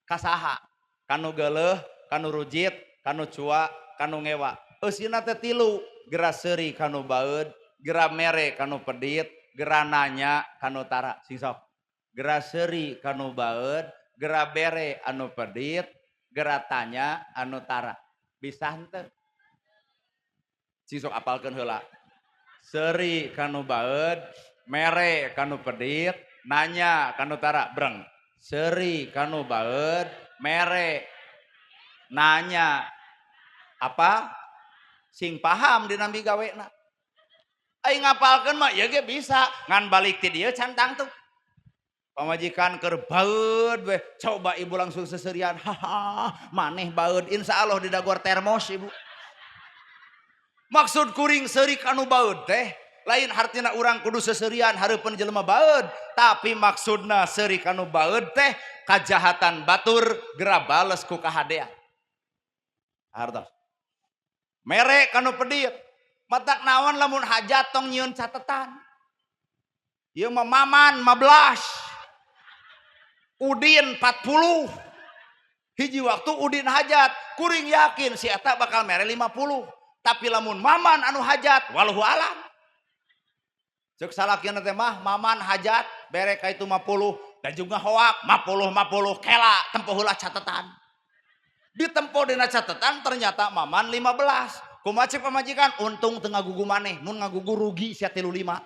Speaker 1: Kasaha? Kanu geuleuh, kanu rujit, kanu cua, kanu ngewa. Eusina teh tilu, gera seuri kanu baeud, gera mere kanu pedit, gera nanya kanu tara. Sing sok. Gera seuri kanu baeud, gera bere anu pedit, gera tanya anu tara. Bisa henteu? Sing sok apalkeun heula. Seuri kanu baeud, mere kanu pedit, nanya kanu tara, breng. Seuri kanu baeud, mere, nanya, apa? Sing paham dina migawena. Aing ngapalkeun mah ieu ge bisa, ngan balik ti dieu can tangtu. Pamajikan keur baeud we, coba ibu langsung seserian, haha, maneh baeud, insya Allah didagor termos ibu. Maksud kuring seuri kanu baeud teh, lain hartina urang kudu seserian hareupeun jelema baeud, tapi maksudna seuri kanu baeud teh kajahatan batur gera bales ku kahadean. Hartos. Mere kanu pedit, matak naon lamun hajat tong nyieun catetan. Ieu mah maman 15. Udin 40. Hiji waktu Udin hajat, kuring yakin si eta bakal mere 50. Tapi lamun maman anu hajat, wallahu alam. Ceuk salakina teh mah maman hajat bere ka itu 50 dan juga hoak 50 50 kela tempo heula catetan. Ditempo dina catetan ternyata maman 15. Kumaha cek pamajikan untung teu ngagugu maneh, mun ngagugu rugi sia 35.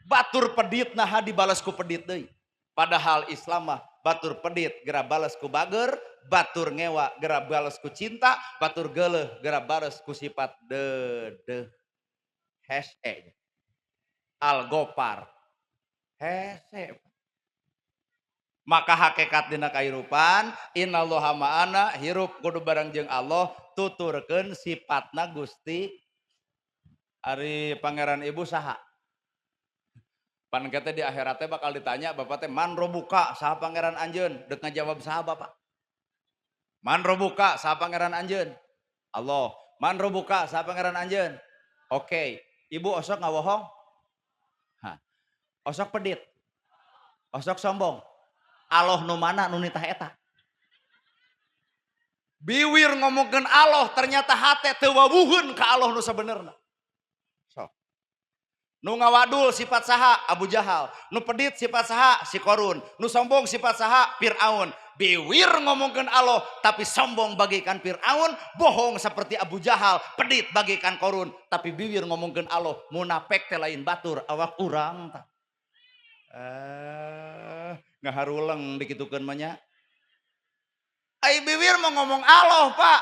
Speaker 1: Batur pedit naha dibales ku pedit deui. Padahal Islam mah batur pedit gera bales ku bager, batur ngewa gera bales ku cinta, batur geuleuh gera bales ku sifat deudeuh. Hese. Al-Ghaffar. Hese. Maka hakikat dina kahirupan innallaha ma'ana, hirup kudu bareng jeung Allah, tuturkeun sifatna Gusti. Ari pangeran ibu saha? Pan teh di akhirat teh bakal ditanya bapak teh man robuka saha pangeran anjeun, deuk ngajawab saha bapak? Man robuka saha pangeran anjeun? Allah. Man robuka saha pangeran anjeun? Oke. Ibu osok ngawohong? Hah. Osok pedit? Osok sombong? Allah nu mana nu nitah eta? Biwir ngomongkeun Allah ternyata hate teu wawuheun ka Allah nu sabenerna. Sok. Nu ngawadul sifat saha? Abu Jahal. Nu pedit sifat saha? Si Korun. Nu sombong sifat saha? Fir'aun. Biwir ngomongkeun Allah tapi sombong bagaikan Fir'aun, bohong seperti Abu Jahal, pedit bagaikan Korun, tapi biwir ngomongkeun Allah, munafik teh lain batur awak urang tah. Ngaharuleng dikitukeun mah nya. Ai biwir mau ngomong Allah, Pak.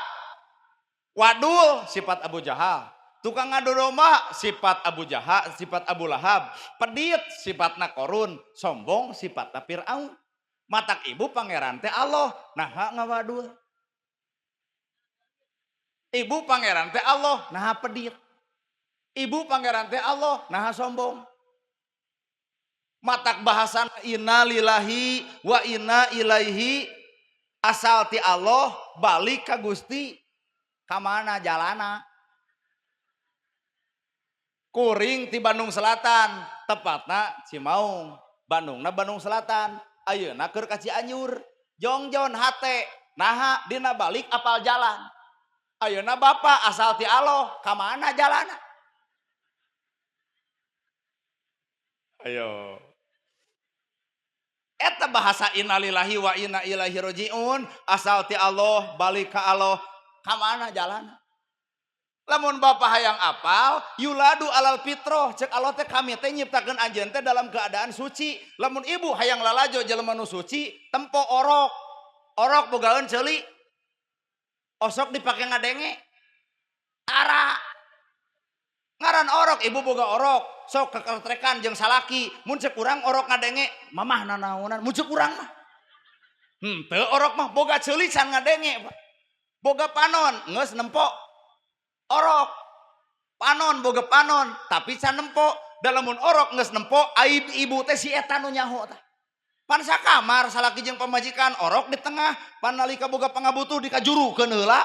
Speaker 1: Wadul sifat Abu Jahal. Tukang ngadu domba sifat Abu Jahal, sifat Abu Lahab. Pedit sifatna Korun, sombong sifatna Fir'aun. Matak ibu pangeran teh Allah, naha ngawadul. Ibu pangeran teh Allah, naha pedit. Ibu pangeran teh Allah, naha sombong. Matak bahasan innalillahi wa inna ilaihi, asal ti Allah balik ka Gusti. Kamana jalana? Kuring ti Bandung Selatan, tepatna Cimaung. Bandungna Bandung Selatan, ayeuna keur ka Cianjur. Jongjon hate, naha dina balik apal jalan. Ayeuna bapak asal ti Allah, kamana jalana? Ayo. Eta bahasa innalillahi wa inna ilaihi rajiun, asal ti Allah balik ka Allah, kamana jalana? Lamun bapak hayang apal, yuladu alal fitroh, cek Allah teh kami teh nyiptakeun anjeun teh dalam keadaan suci. Lamun ibu hayang lalajo jelema nu suci, tempo orok. Orok bogaeun ceuli. Osok dipake ngadenge. Ara. Ngaran orok, ibu boga orok. Sok kekertrekan jeung salaki, mun cek urang orok ngadenge, mamah nanaonan, mun cek urang mah. Henteu orok mah boga ceuli can ngadenge, Pak. Boga panon geus nempo orok. Panon boga panon tapi can nempo. Da lamun orok geus nempo aib ibu teh si eta nu nyaho tah. Pan sakamar salaki jeung pamajikan orok di tengah, pan nalika boga pangabutuh dikajurukeun heula.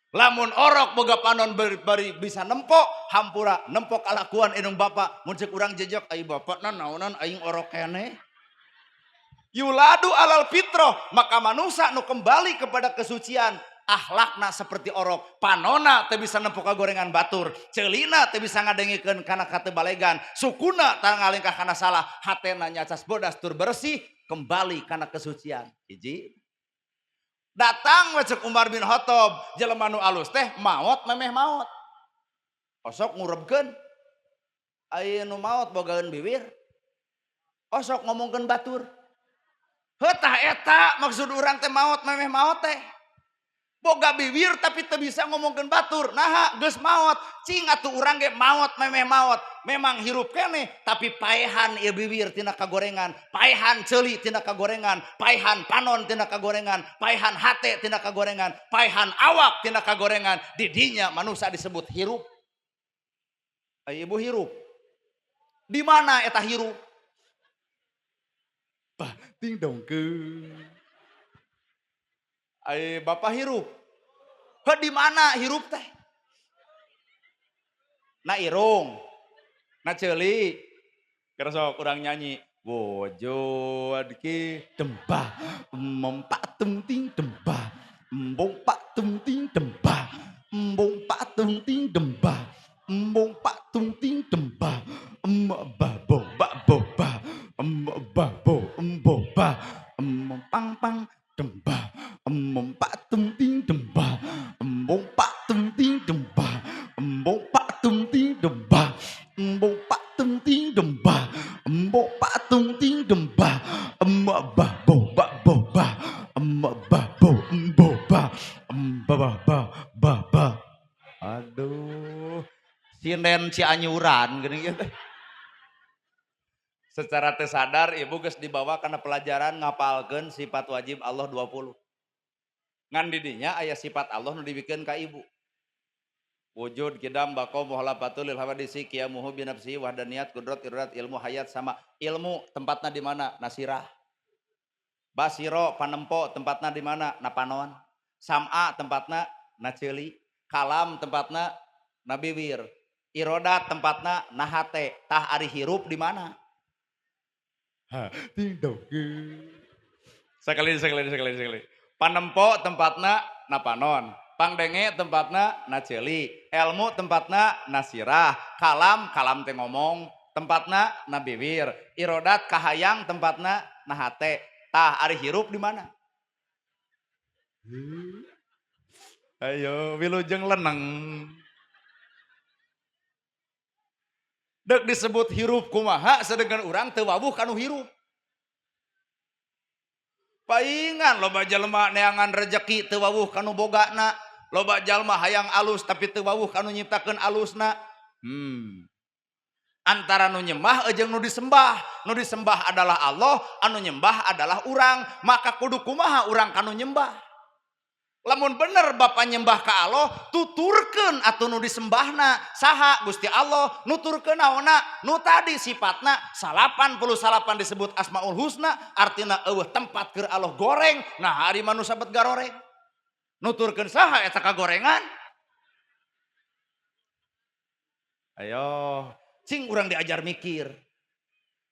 Speaker 1: Lamun orok boga panon bari bisa nempo, hampura nempo kalakuan indung bapak. Mun ceuk urang jejak ai bapakna naonan aing orok keneh. Yuladu alal fitroh, maka manusia nu kembali kepada kesucian, akhlakna seperti orok, panona teu bisa nempo ka gorengan batur, ceulina teu bisa ngadengikeun kana katebalegan, sukuna teu ngalengkah kana salah, hatena nyacas bodas tur bersih, kembali kana kesucian. Hiji. Datang we ceuk Umar bin Khattab, jelema nu alus teh maot memeh maot. Osok ngurebkeun. Aya nu maot bogaeun biwir. Osok ngomongkeun batur. Heuh tah eta maksud urang teh maot memeh maot teh. Boga biwir tapi teu bisa ngomongkeun batur. Naha geus maot. Cing atuh urang ge maot memeh maot. Memang hirup keneh tapi paehan ieu biwir tina kagorengan, paehan ceuli tina kagorengan, paehan panon tina kagorengan, paehan hate tina kagorengan, paehan awak tina kagorengan. Di dinya manusia disebut hirup. Ai ibu hirup. Di mana eta hirup? Bah, ting dongkeun. Ai bapak hirup. Heuh di mana hirup teh? Na irung, na ceuli. Keur sok urang nyanyi. Wujud ki dembah, mempak tum ting dembah, embung pak tum ting dembah, embung pak tum ting dembah, embung pak tum ting dembah, em ba bo ba bo ba, em ba bo em bo ba, em pang pang dembah, em pak tum ting dembah, embung pak tum ting dembah, embung pak tum ting dembah, embung pak tum ting dembah, embung pak tum ting dembah, em ba bo ba bo ba, em ba bo em bo ba, em ba ba ba ba ba. Aduh, sinden Cianyuran geuning ieu teh. Secara teu sadar ibu geus dibawa kana pelajaran ngapalkeun sifat wajib Allah 20. Ngan di dinya aya sifat Allah nu dibikeun ka ibu. Wujud kidam baqo muhalafatul lil hawadisi qiyamuhu bi nafsihi wahdaniyat qudrat iradat ilmu hayat sama ilmu tempatna di mana? Nasirah. Basiro panempo tempatna di mana? Na panon. Sam'a tempatna na ceuli. Kalam tempatna na biwir. Irodat tempatna na hate. Tah ari hirup di mana? Ha, ting dong. Sekali sekali sekali sekali. Panempo tempatna na panon. Pangdenge tempatna na ceuli, ilmu tempatna na sirah, kalam kalam teh ngomong tempatna na biwir, irodat kahayang tempatna na hate. Tah ari hirup di mana? Ayo wilujeng leneng. Dek disebut hirup kumaha sedengkeun urang teu wawuh kanu hirup. Paingan loba jelema neangan rejeki teu wawuh kanu bogana. Loba jalma hayang alus tapi teu wawuh kanu nyiptakeun alusna. Antara nu nyembah jeung nu disembah. Nu disembah adalah Allah, anu nyembah adalah urang. Maka kudu kumaha urang kanu nyembah. Lamun bener bapa nyembah ka Allah, tuturkeun atuh nu disembahna. Saha? Gusti Allah. Nuturkeun naonna? Nu tadi sifatna 89 disebut Asmaul Husna, artina eueuh tempat keur Allah goreng. Nah ari manusia bet garoreng. Nuturkeun saha eta kagorengan? Ayo, cing urang diajar mikir.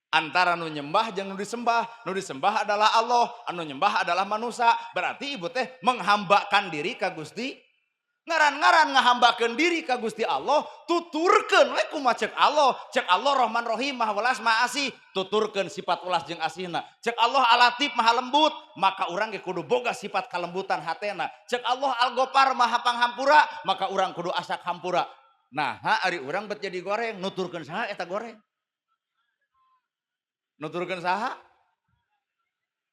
Speaker 1: Antara nu nyembah jeung nu disembah. Nu disembah adalah Allah, anu nyembah adalah manusia. Berarti ibu teh menghambakan diri ka Gusti. Ngaran-ngaran ngahambakeun diri ka Gusti Allah, tuturkeun we kumaha ceuk Allah. Ceuk Allah Rahman Rahim, Maha Welas Maha Asih, tuturkeun sifat welas jeung asihna. Ceuk Allah Alatif Maha Lembut, maka urang ge kudu boga sifat kalembutan hatena. Ceuk Allah Al-Ghaffar Maha Panghampura, maka urang kudu asak hampura. Nah, ari urang bet jadi goreng, nuturkeun saha eta goreng? Nuturkeun saha?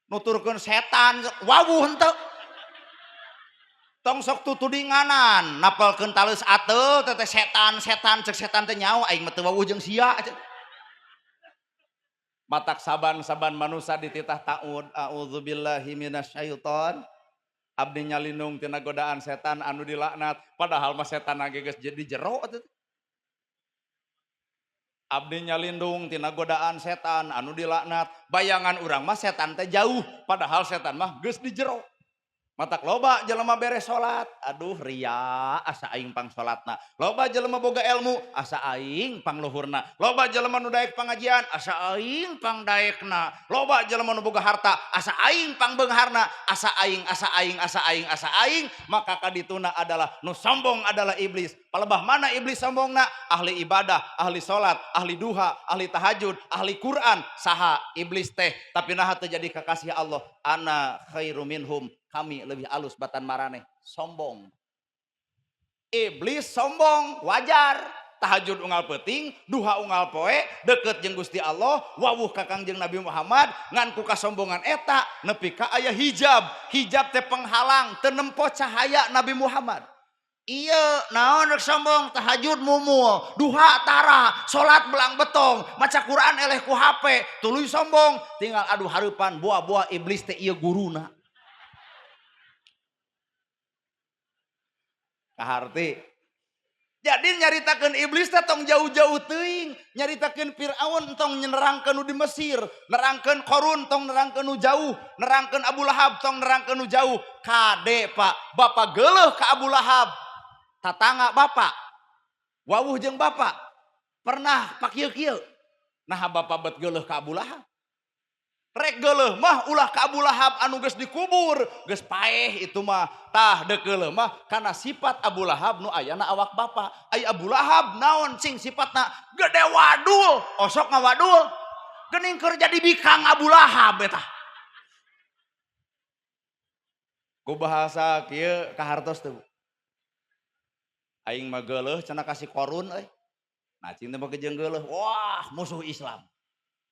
Speaker 1: Nuturkeun setan, wawuh henteu. Tong sok tutudinganan, napalkeun taleus ateul teh setan, setan cek setan teh nyaho aing mah teu wawuh jeung sia. Matak saban-saban manusia dititah ta'ud, a'udzubillahi minasyaiton. Abdi nyalindung tina godaan setan anu dilaknat, padahal mah setan ge geus jadi jero atuh. Abdi nyalindung tina godaan setan anu dilaknat, bayangan urang mah setan teh jauh, padahal setan mah geus di jero. Matak loba jelema beres salat, aduh ria asa aing pang salatna. Loba jelema boga ilmu, asa aing pang luhurna. Loba jelema nu daek pangajian, asa aing pang daekna. Loba jelema nu boga harta, asa aing pang beungharna. Asa aing, asa aing, asa aing, asa aing. Maka kadituna adalah nu sombong adalah iblis. Palebah mana iblis sombongna? Ahli ibadah, ahli salat, ahli duha, ahli tahajud, ahli Quran, saha iblis teh. Tapi naha teu jadi kekasih Allah. Ana khairu minhum. Kami lebih alus batan maraneh. Sombong. Iblis sombong, wajar. Tahajud unggal peuting, duha unggal poe, deket jeung Gusti Allah, wawuh ka Kangjeng Nabi Muhammad, ngan ku kasombongan eta nepi ka aya hijab. Hijab teh penghalang, teu nempo cahaya Nabi Muhammad.
Speaker 2: Iya, naon rek sombong, tahajud mumul, duha tara, salat belang betong, maca Quran eleh ku HP, tuluy sombong,
Speaker 1: tinggal adu hareupan buah-buah iblis teh ieu guruna. Kaharti. Jadi nyaritakeun iblis teh tong jauh-jauh teuing, nyaritakeun Firaun tong nerangkeun nu di Mesir, nerangkeun Qarun tong nerangkeun nu jauh, nerangkeun Abu Lahab tong nerangkeun nu jauh. Kade Pak, bapak geuleuh ka Abu Lahab. Tatangga bapak, wawuh jeung bapak, pernah pakieu-kieu. Nah bapak bet geuleuh ka Abu Lahab. Rek geuleuh mah ulah ka Abu Lahab anu geus dikubur, geus paeh itu mah. Tah deuk geuleuh mah kana sifat Abu Lahab nu ayana awak bapak. Ai Abu Lahab naon cing sifatna? Gede wadul, osok ngawadul. Geuning keur jadi bikang Abu Lahab eta. Ku bahasa kieu kahartos teu? Aing mah geuleuh cenah ka si Qarun euy. Nah cing teh make jeung geuleuh, wah musuh Islam.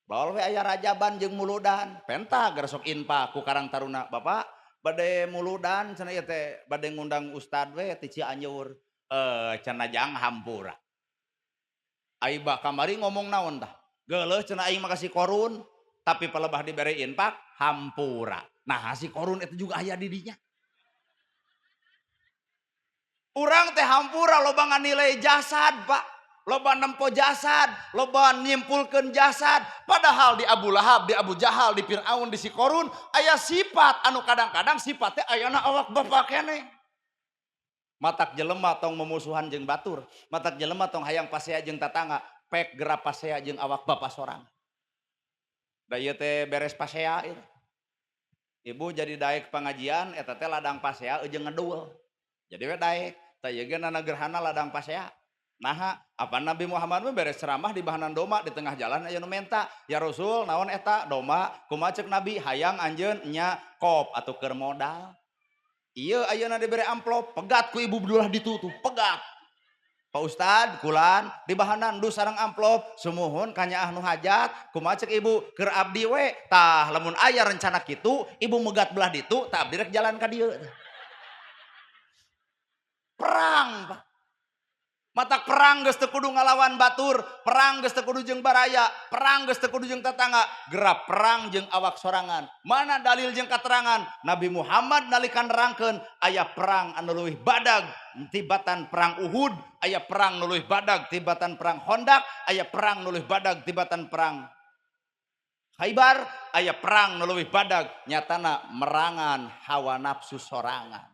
Speaker 1: Bawa we aya rajaban jeung muludan, penta gersok infak ku Karang Taruna. Bapak bade muludan cenah ieu teh bade ngundang ustad we ti Cianjur. Cenah jang hampura. Ai bah kamari ngomong naon tah? Geuleuh cenah aing mah ka si Qarun, tapi palebah dibere infak hampura. Nah si Qarun itu juga aya di dinya. Urang teh hampura loba nganilai jasad, Pak. Loba nempo jasad, loba nyimpulkeun jasad. Padahal di Abu Lahab, di Abu Jahal, di Fir'aun, di si Qarun aya sifat anu kadang-kadang sifatnya ayana awak bapak keneh. Matak jelema tong memusuhan jeung batur, matak jelema tong hayang pasea jeung tatangga, pek gerap pasea jeung awak bapak sorang. Da ieu teh beres pasea ieu. Ibu jadi daek pengajian eta teh ladang pasea jeung ngedul. Jadi we daek, tah ieu ge nana gerhana ladang pasea. Naha, apa Nabi Muhammad mah beres ceramah di bahanan doma di tengah jalan aya nu menta, ya Rasul naon eta doma, kumaha ceuk Nabi hayang anjeun nya kop atuh keur modal. Ieu ayeuna dibere amplop, pegat ku ibu bedulah ditu tuh, pegat. Pak Ustad kulan di bahanan dus sareng amplop, sumuhun kanyaah nu hajat, kumaha ceuk ibu keur abdi we, tah lamun aya rencana kitu, ibu megat belah ditu, tah abdi rek jalan ka dieu. Perang, Pak. Matak perang geus teu kudu ngalawan batur, perang geus teu kudu jeung baraya, perang geus teu kudu jeung tetangga, gerak perang jeung awak sorangan. Mana dalil jeung katerangan? Nabi Muhammad nalika nerangkeun aya perang anu leuwih badag tibatan perang Uhud, aya perang nu leuwih badag tibatan perang Khandaq, aya perang nu leuwih badag tibatan perang Khaibar, aya perang nu leuwih badag nyatana merangan hawa nafsu sorangan.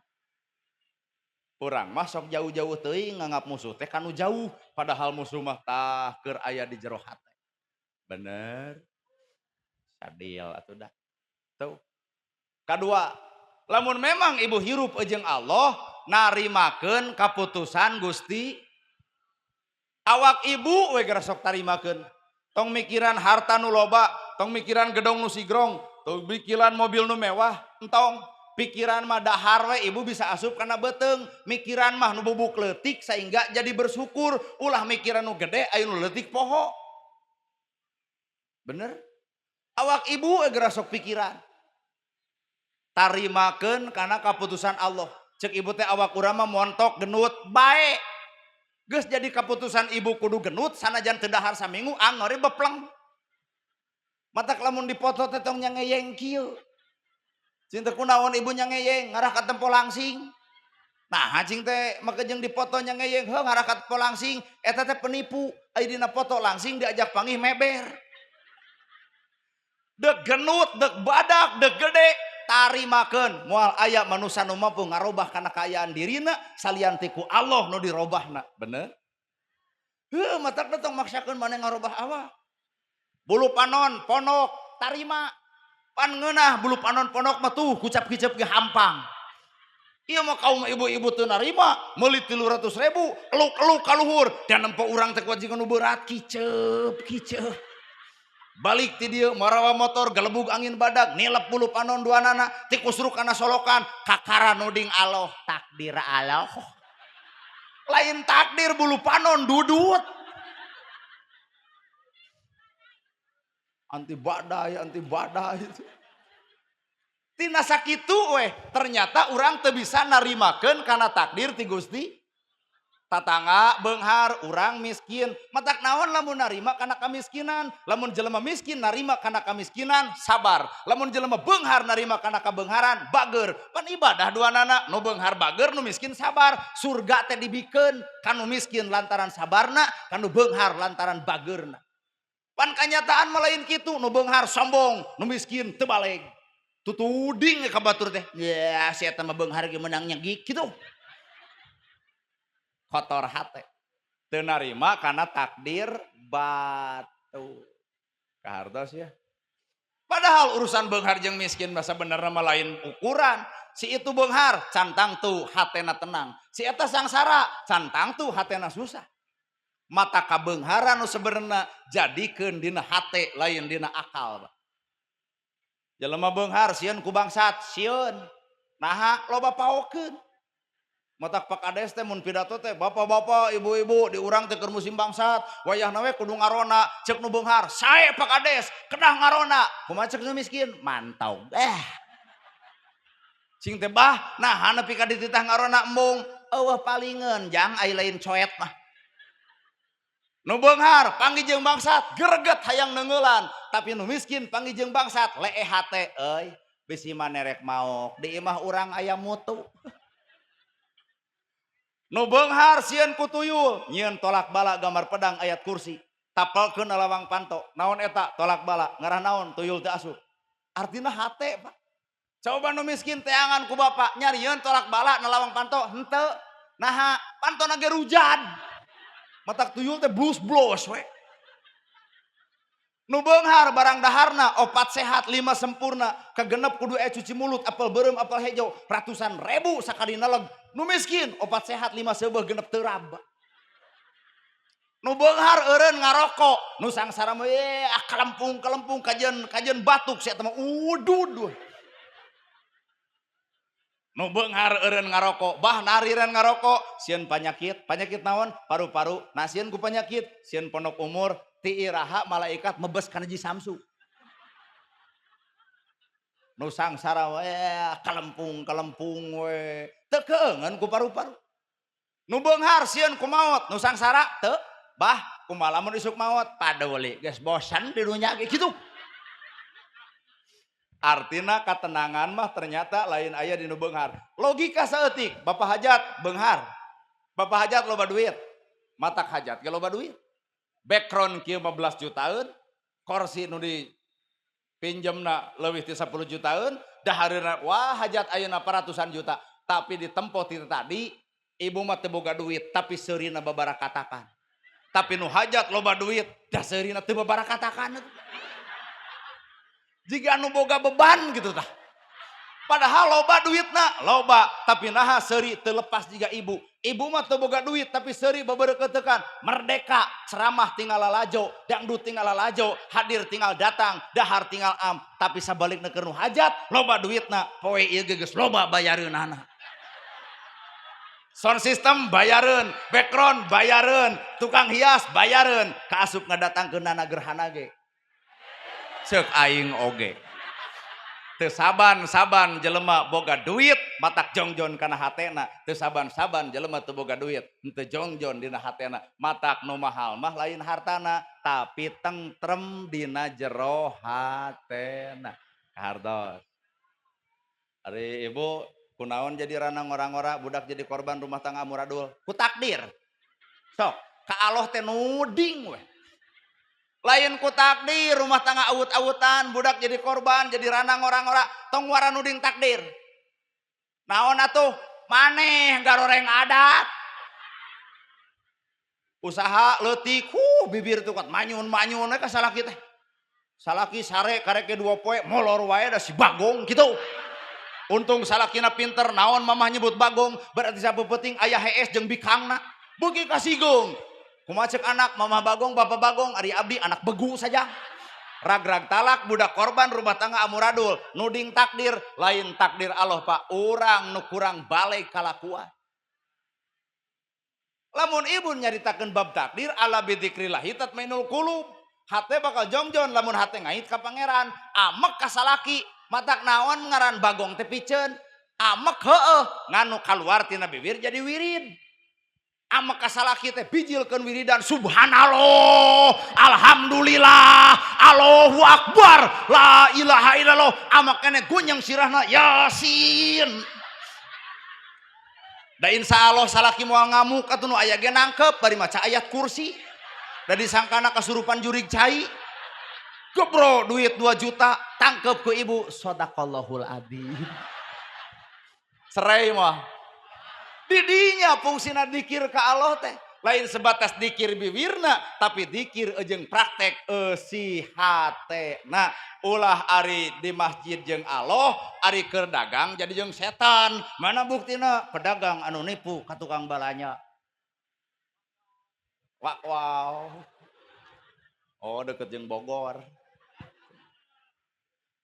Speaker 1: Urang mah sok jauh-jauh teuing nganggap musuh teh kanu jauh, padahal musuh mah tah keur aya di jero hate. Bener? Sadil atuh dah. Tuh. Kadua, lamun memang ibu hirup jeung Allah, narimakeun kaputusan Gusti. Awak ibu we geura sok tarimakeun. Tong mikiran harta nu loba, tong mikiran gedong nu sigrong, tong mikiran mobil nu mewah, entong. Pikiran mah dahar we ibu bisa asup kana beuteung, mikiran mah nu bubuk leutik sehingga jadi bersyukur, ulah mikiran nu gede aya nu leutik poho. Bener? Awak ibu geura sok pikiran. Tarimakeun kana kaputusan Allah. Cek ibu teh awak urang mah montok genut bae. Geus jadi kaputusan ibu kudu genut sanajan teu dahar saminggu angore bepleng. Matak lamun dipoto teh tong nyangeyeng kieu.
Speaker 2: Cing teh kunaon ibu nya ngeyeng ngarah ka tempo langsing. Nah, cing teh make jeung dipoto nya ngeyeng heuh ngarah ka tempo langsing eta teh penipu. Ai dina foto langsing diajak panggih meber. Dek genut, dek badak, dek gede tarimakeun moal aya manusa nu mampu ngarobah kana kaayaan dirina salian ti ku Allah nu dirobahna. Bener? Heuh, matakna tong maksakeun maneh ngarobah awak. Bulu panon ponok tarima. Pan ngeunah bulu panon ponok mah tuh kucap-kicep ge hampang. Ieu mah kaum ibu-ibu teu narima, meuli 300.000, eluk-eluk ka luhur, dan nempo urang teh kuat nu berat kicep kicep. Balik ti dieu marawa motor gelebug angin badag nilep bulu panon duanana tikusruk kana solokan kakara nuding Allah takdir Allah. Lain takdir bulu panon dudut. Anti badai, anti badai. Tina sakitu weh, ternyata urang teu bisa narimakeun kana takdir ti Gusti. Tatangga beunghar, urang miskin. Matak naon lamun narima kana kamiskinan? Lamun jelema miskin narima kana kamiskinan, sabar. Lamun jelema beunghar narima kana kabeungharan, bager. Pan ibadah duanana, nu beunghar bager, nu miskin sabar. Surga teh dibikeun kanu miskin lantaran sabarna, kanu beunghar lantaran bagerna. Pan kanyataan mah lain kitu, nu beunghar sombong, nu miskin teu baleg. Tutuding ka batur teh. Ya, si eta mah beunghar ge meunang nyegik kitu. Kotor hate. Teu narima kana takdir batu. Kahartos ya. Padahal urusan beunghar jeung miskin mah sabenerna mah lain ukuran. Si itu beunghar, cantang tuh hatena tenang. Si eta sangsara, cantang tuh hatena susah. Mata kabeungharan nu sebenarna jadikeun dina hate lain dina akal. Jelema beunghar sieun ku bangsat, sieun. Naha loba paokeun. Matak Pak Kades teh mun pidato teh bapak-bapak, ibu-ibu di urang teh keur musim bangsat, wayahna we kudu ngarona, ceuk nu beunghar, sae Pak Kades, kedah ngarona. Kumaha ceuk nu miskin? Mantau. Cing teh bah, naha nepi ka dititah ngarona embung, eueuh palingeun jang ai lain coet mah. Nu beunghar panggih jeung bangsat, greget hayang neungeulan, tapi nu miskin panggih jeung bangsat, leeh hate euy, bisi manerek maok, di imah urang aya mutu. Nu beunghar sieun ku tuyul, nyieun tolak bala gambar pedang ayat kursi, tapelkeun lawang panto, naon eta tolak bala, ngarah naon tuyul teu asup. Artina hate, Pak. Coba nu miskin teangan ku bapak nyarieun tolak bala na lawang panto, henteu. Naha pantona ge rujan. Matak tuyul teh blus-blus we. Nu beunghar barang daharna 4 sehat 5 sempurna, kagenep kudu aya cuci mulut, apel beureum, apel hejo, ratusan ribu sakali neleg. Nu miskin 4 sehat 5 seubeuh genep teu raba. Nu beunghar eureun ngarokok, nu sangsara mah kalempung-kalempung kajeun batuk sia teh mah udud. Nu beunghar eureun ngarokok, bah narireun ngarokok, sieun panyakit, panyakit naon? Paru-paru, nah sieun ku panyakit, sieun pondok umur, ti iraha malaikat mebes kana Ji Samsu. Nu sangsara we kalempung-kalempung we, teu keungeun ku paru-paru. Nu beunghar sieun ku maot, nu sangsara teu, bah kumaha lamun isuk maot, paduli geus bosan di dunya ge kitu. Artina katenangan mah ternyata lain aya di nu beunghar. Logika saeutik, Bapak hajat beunghar. Bapak hajat loba duit. Matak hajat ge loba duit. Background kieu 15 jutaan, kursi nu dipinjemna leuwih ti 10 jutaan, dahareuna wah hajat ayeuna ratusan juta. Tapi ditempo ti tadi, ibu mah teu boga duit tapi seurina babarakatakan. Tapi nu hajat loba duit, dah seurina teu babarakatakan. Jika anu boga beban gitu tah. Padahal loba duitna, loba, tapi naha seuri teu lepas jiga ibu. Ibu mah teu boga duit tapi seuri babeureukeuteukan. Merdeka, ceramah tinggal lalajo, dangdut tinggal lalajo, hadir tinggal datang, dahar tinggal am. Tapi sabalikna keur nu hajat, loba duitna, poe ieu ge geus loba bayareunana. Sound system bayareun, background bayareun, tukang hias bayareun, kaasup ngadatangkeunana gerhana ge. Ceuk aing oge. Teu saban-saban jelema boga duit matak jongjon kana hatena, teu saban-saban jelema teu boga duit henteu jongjon dina hatena. Matak nu mahal mah lain hartana tapi tentrem dina jero hatena. Kahartos. Ari ibu kunaon jadi rana ngora-ngora budak jadi korban rumah tangga amuradul ku takdir. Sok ka Allah teh nuding we. Lain ku takdir rumah tangga awut-awutan budak jadi korban jadi rana ngora-ngora tong wara nuding takdir. Naon atuh maneh garoreng adat. Usaha leutik bibir tuh kat manyun-manyun we ka salaki teh. Salaki sare karek ge 2 poe molor wae da si Bagong kitu. Untung salakina pinter naon mamah nyebut Bagong berarti sapeupeting aya hees jeung bikangna. Beuki kasigung. Kumaha ceuk anak mamah Bagong bapak Bagong ari abdi anak begu saja. Rag-rag talak budak korban rumah tangga amuradul nuding takdir lain takdir Allah Pak urang nu kurang balik kalakuan. Lamun ibu nyaritakeun bab takdir ala bidzikrillah tatmainul qulub. Hate bakal jongjon lamun hate ngait ka pangeran amek ka salaki matak naon ngaran Bagong teh piceun amek heueuh nganu kaluar tina bibir jadi wirid. Amek ka salaki teh bijilkeun wiridan subhanallah alhamdulillah Allahu akbar la ilaha illallah amek keneh gunyeng sirahna yasin. Da insyaallah salaki moal ngamuk atuh nu aya ge nangkep bari maca ayat kursi. Da disangkana kasurupan jurig cai. Gebro duit 2 juta tangkep ke ibu sadaqallahul adzim. Cerai mah. Didinya fungsina dikir ka Allah teh lain sebatas dikir bibirna tapi dikir jeung praktek eusi hatena. Ulah ari di masjid jeung Allah ari keur dagang jadi jeung setan. Mana buktina pedagang anu nipu ka tukang balanya. Wak wow. Oh deket jeung Bogor.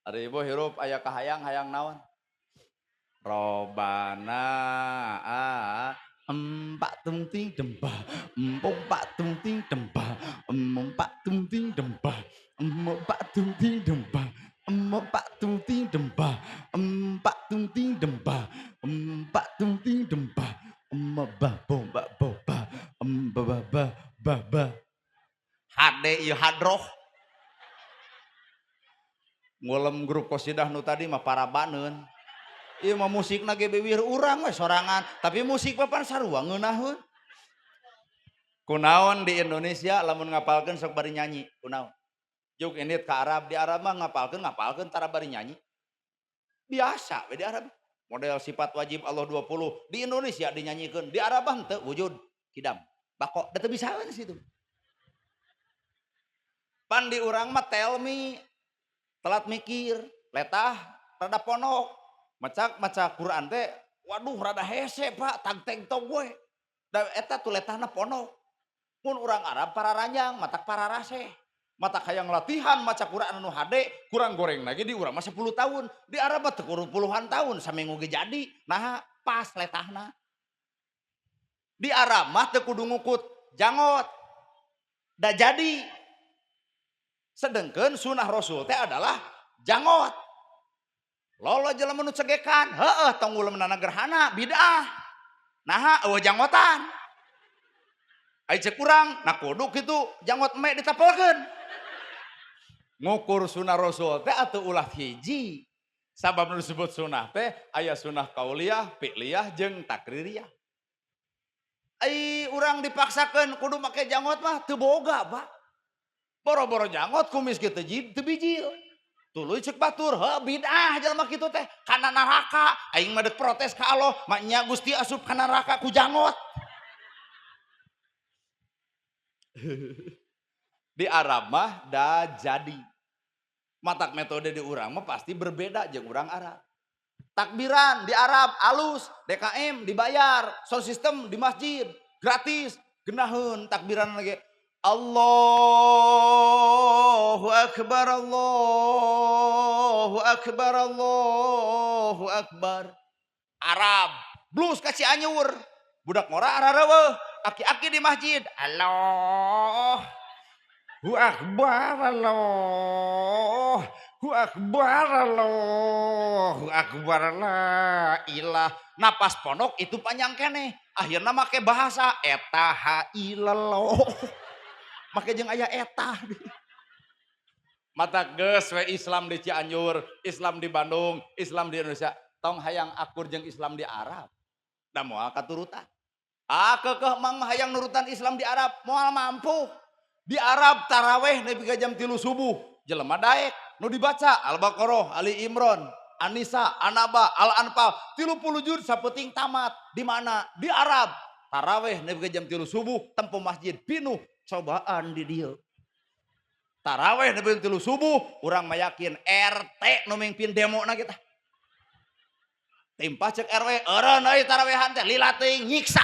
Speaker 2: Ari ibu hirup aya kahayang hayang naon? Robana empat tung ting dembah, empat tung ting dembah, empat tung ting dembah, empat tung ting dembah, empat tung ting dembah, empat tung ting dembah, empat tung ting dembah, embah bomba boba, embah ba ba ba. Hade ieu hadroh. Ngulem grup qasidah nu tadi mah parabaneun. Ieu mah musikna ge bibir urang we sorangan, tapi musik mah pan sarua ngeunaheun. Kunaon di Indonesia lamun ngapalkeun sok bari nyanyi, kunaon? Juk indit ka Arab, di Arab mah ngapalkeun tara bari nyanyi. Biasa we di Arab. Model sifat wajib Allah 20 di Indonesia dinyanyikeun, di Arab mah henteu wujud kidam. Bako da teu bisaeun situ. Pan di urang mah tell me telat mikir, letah rada ponok. Maca maca Quran teh waduh rada hese Pak, tag teg tog we. Da eta tuh letahna ponok. Mun urang Arab pararanjang, matak pararaseh. Matak hayang latihan maca Quran anu hade, kurang goreng lagi di urang mah 10 tahun. Di Arab mah teu kudu puluhan tahun saminggu ge jadi. Naha pas letahna. Di Arab mah teu kudu ngukut jangot. Da jadi. Sedengkeun sunah Rasul teh adalah jangot. Lolo jelema nu cegekan, heueuh tong uleumna gerhana bid'ah. Naha eueuh janggotan. Ai ceuk urang, nah kudu kitu janggot eme ditapelkeun. Ngukur sunah Rasul teh atuh ulah hiji. Sabab nu disebut sunah teh aya sunah kauliyah, fi'liyah jeung takririyah. Ai urang dipaksakeun kudu make janggot mah teu boga, Pak. Boro-boro janggot kumis ge teu bijil. Tuluy ceuk batur, heuh bid'ah jelema kitu teh kana neraka. Aing mah deuk protes ka Allah, maknya Gusti asup kana neraka ku janggot. Di Arab mah da jadi. Matak metode di urang mah pasti berbeda jeung urang Arab. Takbiran di Arab alus, DKM dibayar, sound system di masjid gratis, genaheun takbiran lagi. Allahu akbar, Allahu akbar, Allahu akbar. Arab blues ka Cianjur, budak ngora arareuweuh, aki-aki di masjid. Allahu akbar, Allahu akbar, Allahu akbar, la ilah. Napas pondok itu panjang keneh. Akhirna make bahasa eta ha ilallah. Make jeung aya eta. Mata geus we Islam di Cianjur, Islam di Bandung, Islam di Indonesia. Tong hayang akur jeung Islam di Arab. Da moal katurutan. Ah keukeuh mang hayang nurutan Islam di Arab, moal mampu. Di Arab taraweh nepi ka jam 3 subuh, jelema daek nu dibaca Al-Baqarah, Ali Imran, An-Nisa, An-Naba, Al-Anfal, 30 juz sapeuting tamat. Di mana? Di Arab. Taraweh nepi ka jam 3 subuh, tempo masjid pinuh, cobaan di dieu. Taraweh nepi ka 3 subuh, urang mah yakin RT nu mimpin demo na kita. Timpah cek RW, eureun euy tarawehan teh lila teuing nyiksa.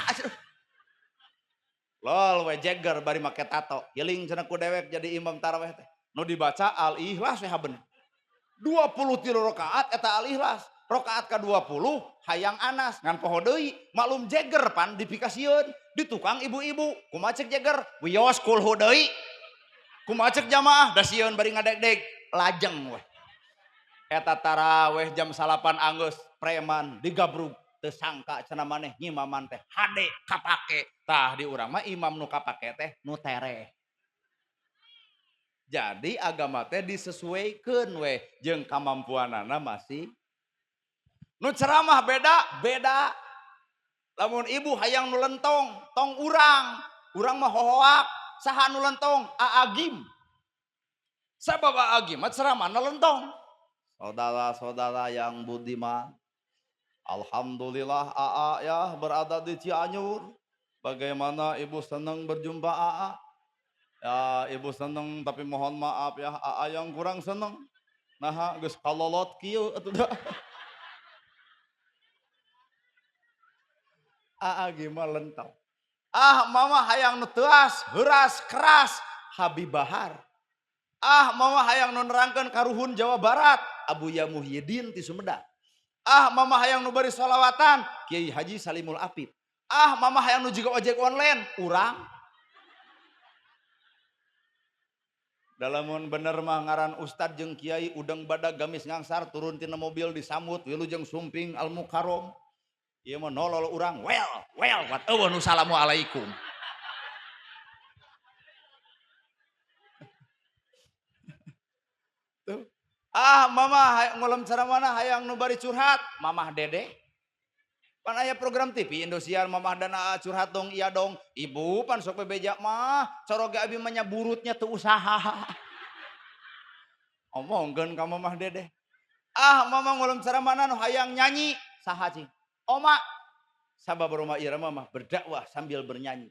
Speaker 2: Lol we jeger bari make tato. Gieling cenah ku dewek jadi imam taraweh teh. Nu dibaca Al-Ikhlas we haben. 23 rakaat eta Al-Ikhlas. Rakaat ka-20 hayang Anas ngan poho deui, maklum jeger pan dipikasieun di tukang ibu-ibu. Kumaha cek jeger? Wios kulhu deui. Kumaha cek jamaah? Da sieun bari ngadegdeg, lajeng we. Eta taraweh jam 9 anggeus preman digabrug teu sangka cenah maneh ngimaman teh hade kapake. Tah di urang mah imam nu kapake teh nu tereh. Jadi agama teh disesuaikeun we jeung kamampuanana masing. Nu ceramah beda, beda. Lamun ibu hayang nu lentong, tong urang. Urang mah hohoak, saha nu lentong? Aagim. Sabab Aagim mah ceramahna lentong. Saudara-saudara yang budiman, alhamdulillah AA ya berada di Cianjur. Bagaimana ibu senang berjumpa AA? Ya ibu senang tapi mohon maaf ya AA yang kurang senang. Nah geus kalolot kieu atuh da. AA gimana lentang. Ah mama hayang nu teuas, heuras, keras, Habib Bahar. Ah mama hayang nu nerangkeun karuhun Jawa Barat, Abuya Muhyiddin ti Sumedang. Ah mama hayang nu bari sholawatan, Kiai Haji Salimul Afif. Ah mama hayang nu jiga ojek online, urang. Dalamun bener mah ngaran ustad jeung kiai udang badag gamis ngangsar turun tina mobil disambut wilujeng sumping al mukarrom. Ieu mah nolol urang well well wat eueuh nu salamualaikum. Tuh. Ah mama ngulem cara mana hayang nu bari curhat, mamah Dede. Pan aya program TV Indosiar mamah dan curhat dong iya dong. Ibu pan sok bebeja mah coroge abi mah nya burutnya teu usaha. Omongkeun ka mamah Dede. Ah mama ngulem cara mana nu hayang nyanyi, saha cing? Oma. Sabab Rhoma Irama mah berdakwah sambil bernyanyi.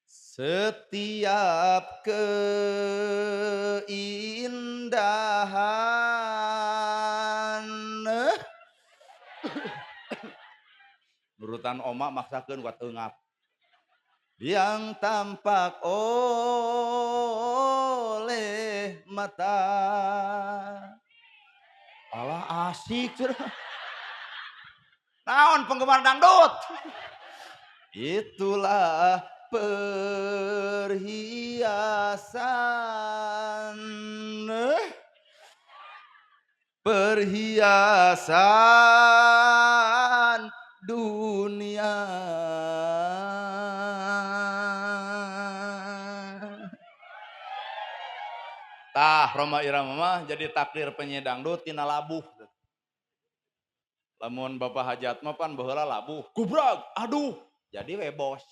Speaker 2: Setiap keindahan nurutan oma maksakeun kuat eungap yang tampak oleh mata. Alah asik cenah. Naon penggemar dangdut? Itulah perhiasan. Perhiasan dunia. Tah Rhoma Irama mah jadi takdir penyanyi dangdut tina labuh. Lamun bapak hajat mah pan baheula labuh, gubrag, aduh, jadi we bos.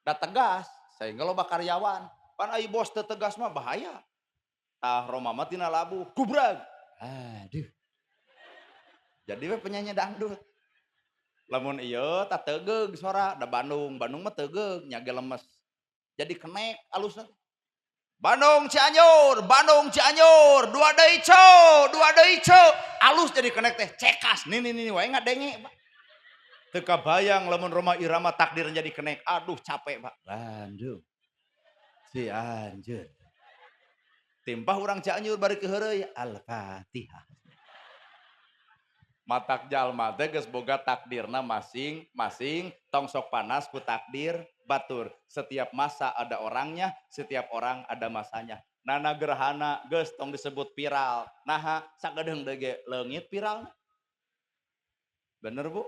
Speaker 2: Da tegas, sehingga loba karyawan. Pan ai bos teu tegas mah bahaya. Tah Rhoma mah tina labuh, gubrag, aduh. Jadi we penyanyi dangdut. Lamun ieu tah tegeug sora, da Bandung, Bandung mah tegeug, nya ge lemes. Jadi kenek alusna. Bandung Cianjur, Bandung Cianjur, dua deui co, dua deui co. Alus jadi kenek teh cekas. Nini nini wae ngadenge, Pak. Teu kabayang lamun Rhoma Irama takdir jadi kenek. Aduh capek, Pak. Bandung Cianjur. Timpah urang Cianjur bari keheureuy Al-Fatihah. Matak jalma teh geus boga takdirna masing-masing, tong sok panas ku takdir batur. Setiap masa ada orangnya, setiap orang ada masanya. Nana gerhana geus tong disebut viral. Naha sagedeung deui ge leungit viral. Bener Bu?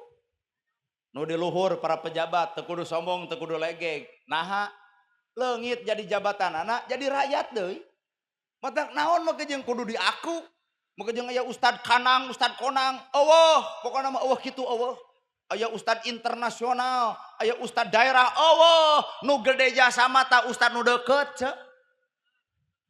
Speaker 2: Nu di luhur para pejabat teu kudu sombong, teu kudu legeg. Naha leungit jadi jabatan anak jadi rakyat deui. Matak naon make jeung kudu diaku. Moga jeung aya ustad kanang, ustad konang, eueuh, pokona mah eueuh kitu eueuh. Aya ustad internasional, aya ustad daerah, eueuh, nu gede jasa mah ta ustad nu deukeut ceu.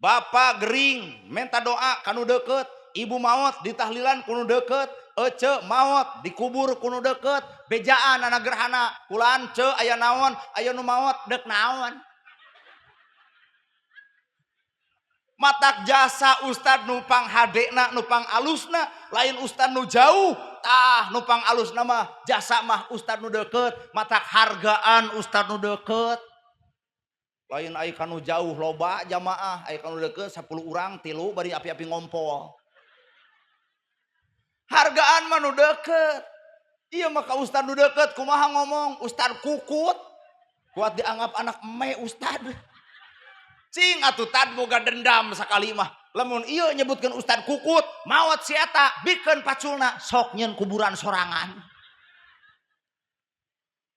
Speaker 2: Bapak gering minta doa ka nu deukeut, ibu maot ditahlilan ku nu deukeut, ece maot dikubur ku nu deukeut, bejaan anak gerhana, kulaan ce aya naon, aya nu maot deuk naon. Matak jasa ustad nupang hadena nupang alusna, lain ustad nu jauh, tah nupang alusna mah jasa mah ustad nu deukeut, matak hargaan ustad nu deukeut. Lain ai kanu jauh loba jamaah, ai kanu deukeut 10 urang 3 bari api-api ngompol. Hargaan mah nu deukeut. Ieu mah ka ustad nu deukeut kumaha ngomong, ustad kukut. Kuat dianggap anak eme ustad. Cing atuh tad boga dendam sakali mah. Lamun ieu nyebutkeun ustad kukut, maot si eta bikeun paculna sok nyeun kuburan sorangan.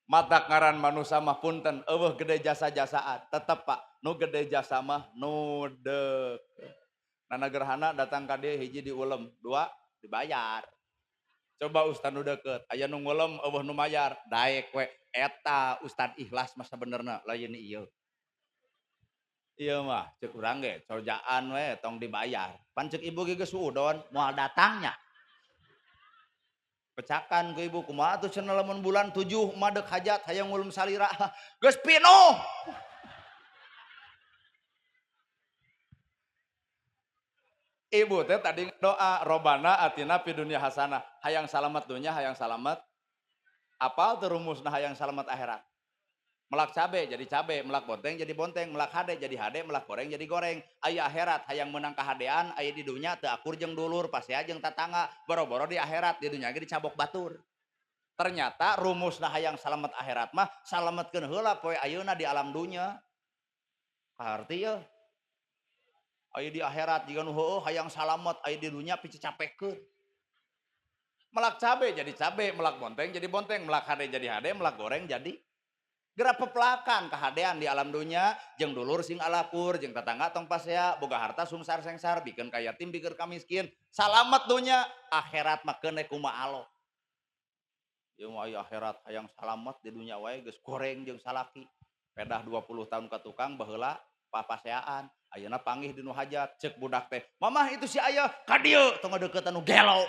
Speaker 2: Matak ngaran manusa mah punten eueuh gede jasa-jasaan, tetep Pak, nu gede jasa mah nu deukeut. Nana gerhana datang ka dieu hiji diulem, dua dibayar. Coba ustad nu deukeut, aya nu ngulem eueuh nu mayar, daek we eta ustad ikhlas mah sabenerna lain ieu. Ieu mah ceuk urang ge cojaan we tong dibayar. Pan ceuk ibu ge geus suudon moal datangnya. Pecakan ku ibu kumaha atuh cenah lamun bulan 7 mah deuk hajat hayang ngulem salira. Geus pinuh. Ibu teh tadi doa robana atina fid dunya hasanah, hayang salamet dunya hayang salamet. Apal teu rumusna hayang salamet akhirat? Melak cabe jadi cabe, melak bonteng jadi bonteng, melak hade jadi hade, melak goreng jadi goreng. Aya akhirat hayang menang kahadean, aya di dunya teu akur jeung dulur, pasea jeung tatangga, boro-boro di akhirat di dunya ge dicabok batur. Ternyata rumusna hayang salamet akhirat mah salametkeun heula poe ayeuna di alam dunya. Kaharti yeuh. Aya di akhirat jiga nu heueuh hayang salamet, aya di dunya picecapekeun. Melak cabe jadi cabe, melak bonteng jadi bonteng, melak hade jadi hade, melak goreng jadi gerak peplakan kehadean di alam dunya jeung dulur sing alakur jeung tetangga tong pasea boga harta sungsar sengsar bikeun ka yatim bikeun ka miskin salamet dunya akhirat mah keun kumaha Allah. Ieu mah aya akhirat hayang salamet di dunya wae geus goreng jeung salaki pedah 20 tahun ka tukang baheula papaseaan ayeuna panggih di nu hajat ceuk budak teh mamah itu si ayah ka dieu tong deukeut anu gelo.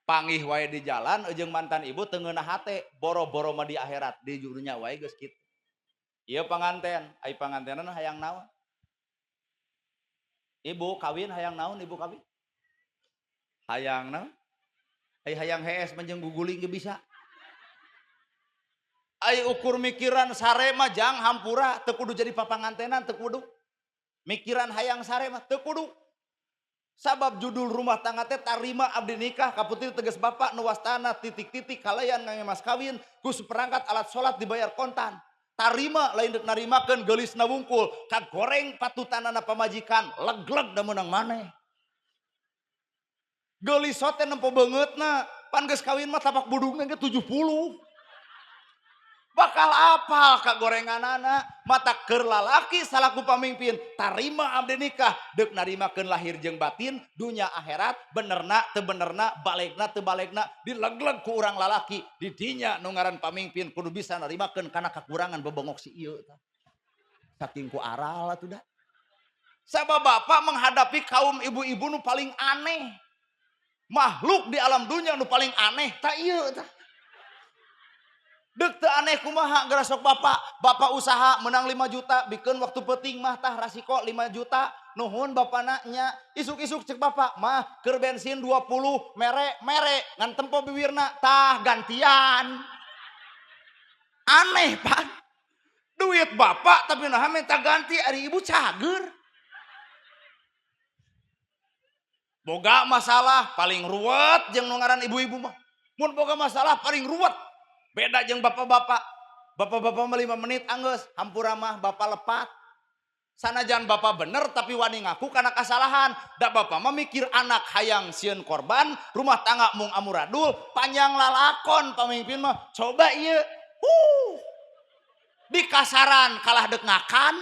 Speaker 2: Panggih wae di jalan jeung mantan ibu teu ngeunah hate boro-boro mah di akhirat di dunya wae geus kitu. Ieu panganten, ai pangantenan hayang naon? Ibu kawin hayang naon ibu kawin? Hayang naon? Ai hayang hees mah jeung guguling ge bisa. Ai ukur mikiran sare mah jang hampura teu kudu jadi papangantenan teu kudu. Mikiran hayang sare mah teu kudu. Sabab judul rumah tangga teh tarima abdi nikah kaputir tegas bapak nu wastana titik-titik kalayan ngange mas kawin ku seperangkat alat salat dibayar kontan. Tarima lain deuk narimakeun geulisna wungkul kagoreng patutanana pamajikan leg-leg da meunang maneh. Geulis teh nempo beungeutna pan geus kawin mah tapak budungna ge 70. Bakal apal kagorenganana mata keur lalaki salaku pamimpin tarima abdi nikah deuk narimakeun lahir jeung batin dunya akhirat benerna teu benerna balegna teu balegna dilegleg ku urang lalaki di dinya nu ngaran pamimpin kudu bisa narimakeun kana kakurangan bebongok si ieu tah saking ku aral atuh da. Sabab bapak menghadapi kaum ibu-ibu nu paling aneh makhluk di alam dunya nu paling aneh ta ieu tah. Deuk teu aneh kumaha gerasok bapak, bapak usaha menang 5 juta, bikeun waktu peuting mah tah rasiko 5 juta, nuhun bapana nya, isuk-isuk cek bapak, mah keur bensin 20, mere mere, ngan tempo biwirna, tah gantian. Aneh pan. Duit bapak tapi naha minta ganti ari ibu cager. Boga masalah paling ruwet jeung nu ngaran ibu-ibu mah. Mun boga masalah paling ruwet. Beda jeung bapak-bapak. Bapak-bapak mah 5 menit anggeus, hampura mah bapak lepat. Sanajan bapak bener tapi wani ngaku kana kasalahan. Da bapak mah mikir anak hayang sieun korban, rumah tangga mung amuradul, panjang lalakon pamimpin mah. Coba ieu. Di kasaran kalah deuk ngakan,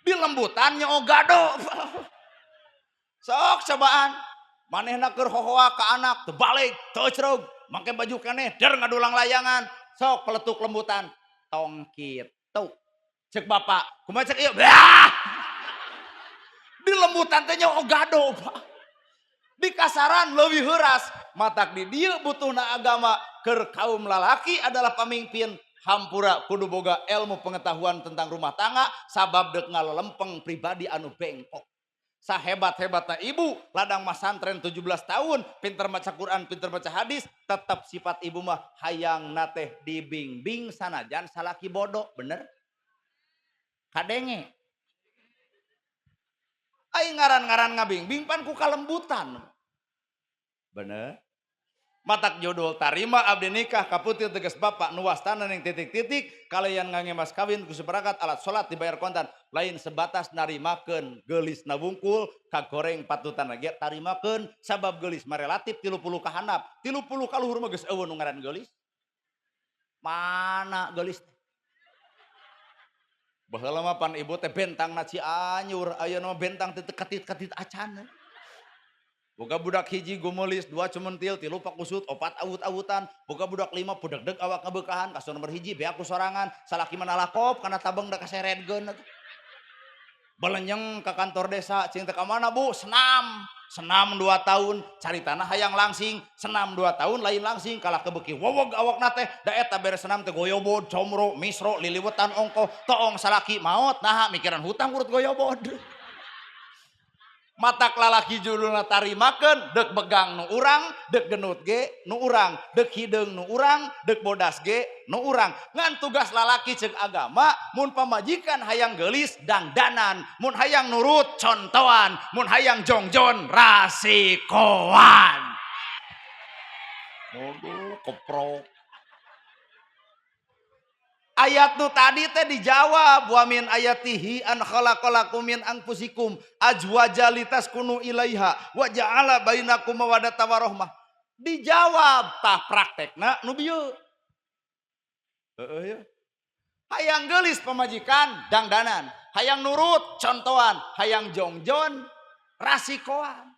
Speaker 2: di lembutan nyoo gado. Sok cobaan manehna keur hohoa ka anak teu balik, teu ecrog, make baju keneh der ngadulang layangan. Sok peletuk lembutan tong kitu. Cek bapak, kumaha cek ieu? Bah! Di lembutan teh nya gado, Pak. Di kasaran leuwih heuras, matak di dieu butuhna agama keur kaum lalaki adalah pamimpin. Hampura kudu boga ilmu pengetahuan tentang rumah tangga sabab deuk ngalelempeng pribadi anu bengkok. Sahebat-hebatna ibu, ladang masantren 17 tahun, pinter maca Quran, pinter baca hadis, tetap sifat ibu mah hayang nateh dibimbing sanajan salaki bodoh, bener? Kadenge. Ai ngaran-ngaran ngabingbing pan ku kalembutan. Bener? Matak judul tarima abdi nikah kaputir tegas bapak nuwastana ning titik-titik kalian ngange mas kawin ku seperangkat alat salat dibayar kontan lain sebatas narimakeun geulis na wungkul kagoreng patutan ge tarimakeun sabab geulis mah relatif 30 ka handap 30 ka luhur mah geus eueuh nu ngaran geulis. Mana geulis teh? Baheula mah pan ibu teh bentang na Cianjur, ayeuna mah bentang teh katit-katit acan. Boga budak hiji gumelis, dua cumentil, tilu pakusut, opat awut-awutan, boga budak lima pudegdeg awak ngebeukahan, kasur nomor hiji beak ku sorangan, salaki mah nalakop kana tabeng da kaseredkeun atuh. Belenyeng ka kantor desa, cing teh ka mana Bu? Senam. Senam 2 tahun, cari tanah hayang langsing, senam 2 tahun lain langsing, kalah kebeki wowog awakna teh, da eta beres senam teh goyobod, comro, misro, liliwetan ongkoh, toong salaki maot, naha mikiran hutang urut goyobod. Matak lalaki judulna tarimakeun deuk begang nu urang, deuk genut ge nu urang, deuk hideung nu urang, deuk bodas ge nu urang. Ngan tugas lalaki ceuk agama mun pamajikan hayang geulis dangdanan, mun hayang nurut contoan, mun hayang jongjon rasikoan. Waduh, keprok. Ayat nu tadi teh dijawab wa min ayatihi an khalaqalakum min anfusikum azwaja litaskunu ilaiha wa ja'ala bainakum mawaddatan warahmah. Dijawab tah praktekna nu bieu. Heeh ya. Hayang geulis pamajikan dangdanan, hayang nurut contoan, hayang jongjon rasikoan.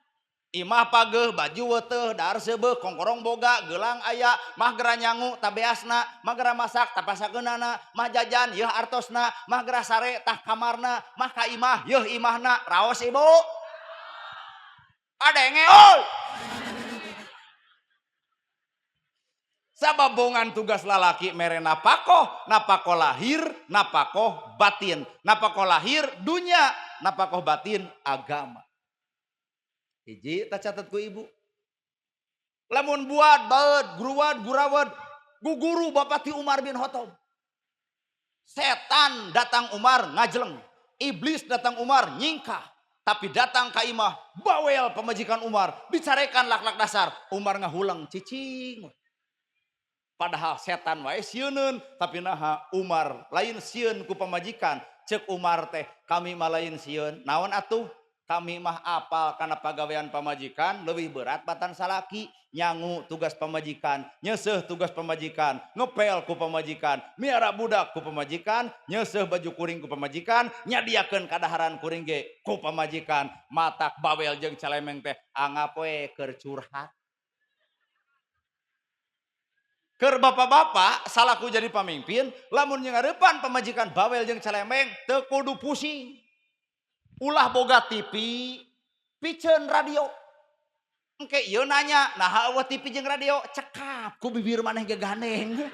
Speaker 2: Imah pageuh, baju weuteuh, dahar seubeuh, kongkorong boga, gelang aya, mah gera nyangu tabeasna, mah gera masak tapasakeunana, mah jajan yeuh artosna, mah gera sare tah kamarna, mah ka imah yeuh imahna, raos ibu. Adenge oi. Sabab bongan tugas lalaki mere napakoh, napakoh lahir, napakoh batin, napakoh lahir dunya, napakoh batin agama. Hiji tak catat ku ibu. Lamun buat baeud, gruwad, gurawad, guguru bapati Umar bin Khattab. Setan datang Umar ngajeleng, iblis datang Umar nyingkah, tapi datang ka imah bawel pemajikan Umar, dicarekan lak-lak dasar, Umar ngahulang cicing. Padahal setan wae sieuneun, tapi naha Umar lain sieun ku pamajikan. Ceuk Umar teh kami mah lain sieun, naon atuh? Kami mah apal karena pagawean pamajikan lebih berat batan salaki, nyangu tugas pamajikan, nyeseh tugas pamajikan, ngepel ku pamajikan, miara budak ku pamajikan, nyeseh baju kuring ku pamajikan, nyadiakeun kadaharan kuring ge ku pamajikan, matak bawel jeung celemeng teh anggap we keur curhat. Keur bapak-bapak salaku jadi pamimpin, lamun nyarepan pamajikan bawel jeung celemeng teu kudu pusing. Ulah boga TV, piceun radio. Engke ieu nanya, naha eueuh TV jeung radio? Cekap ku bibir maneh ge gandeng.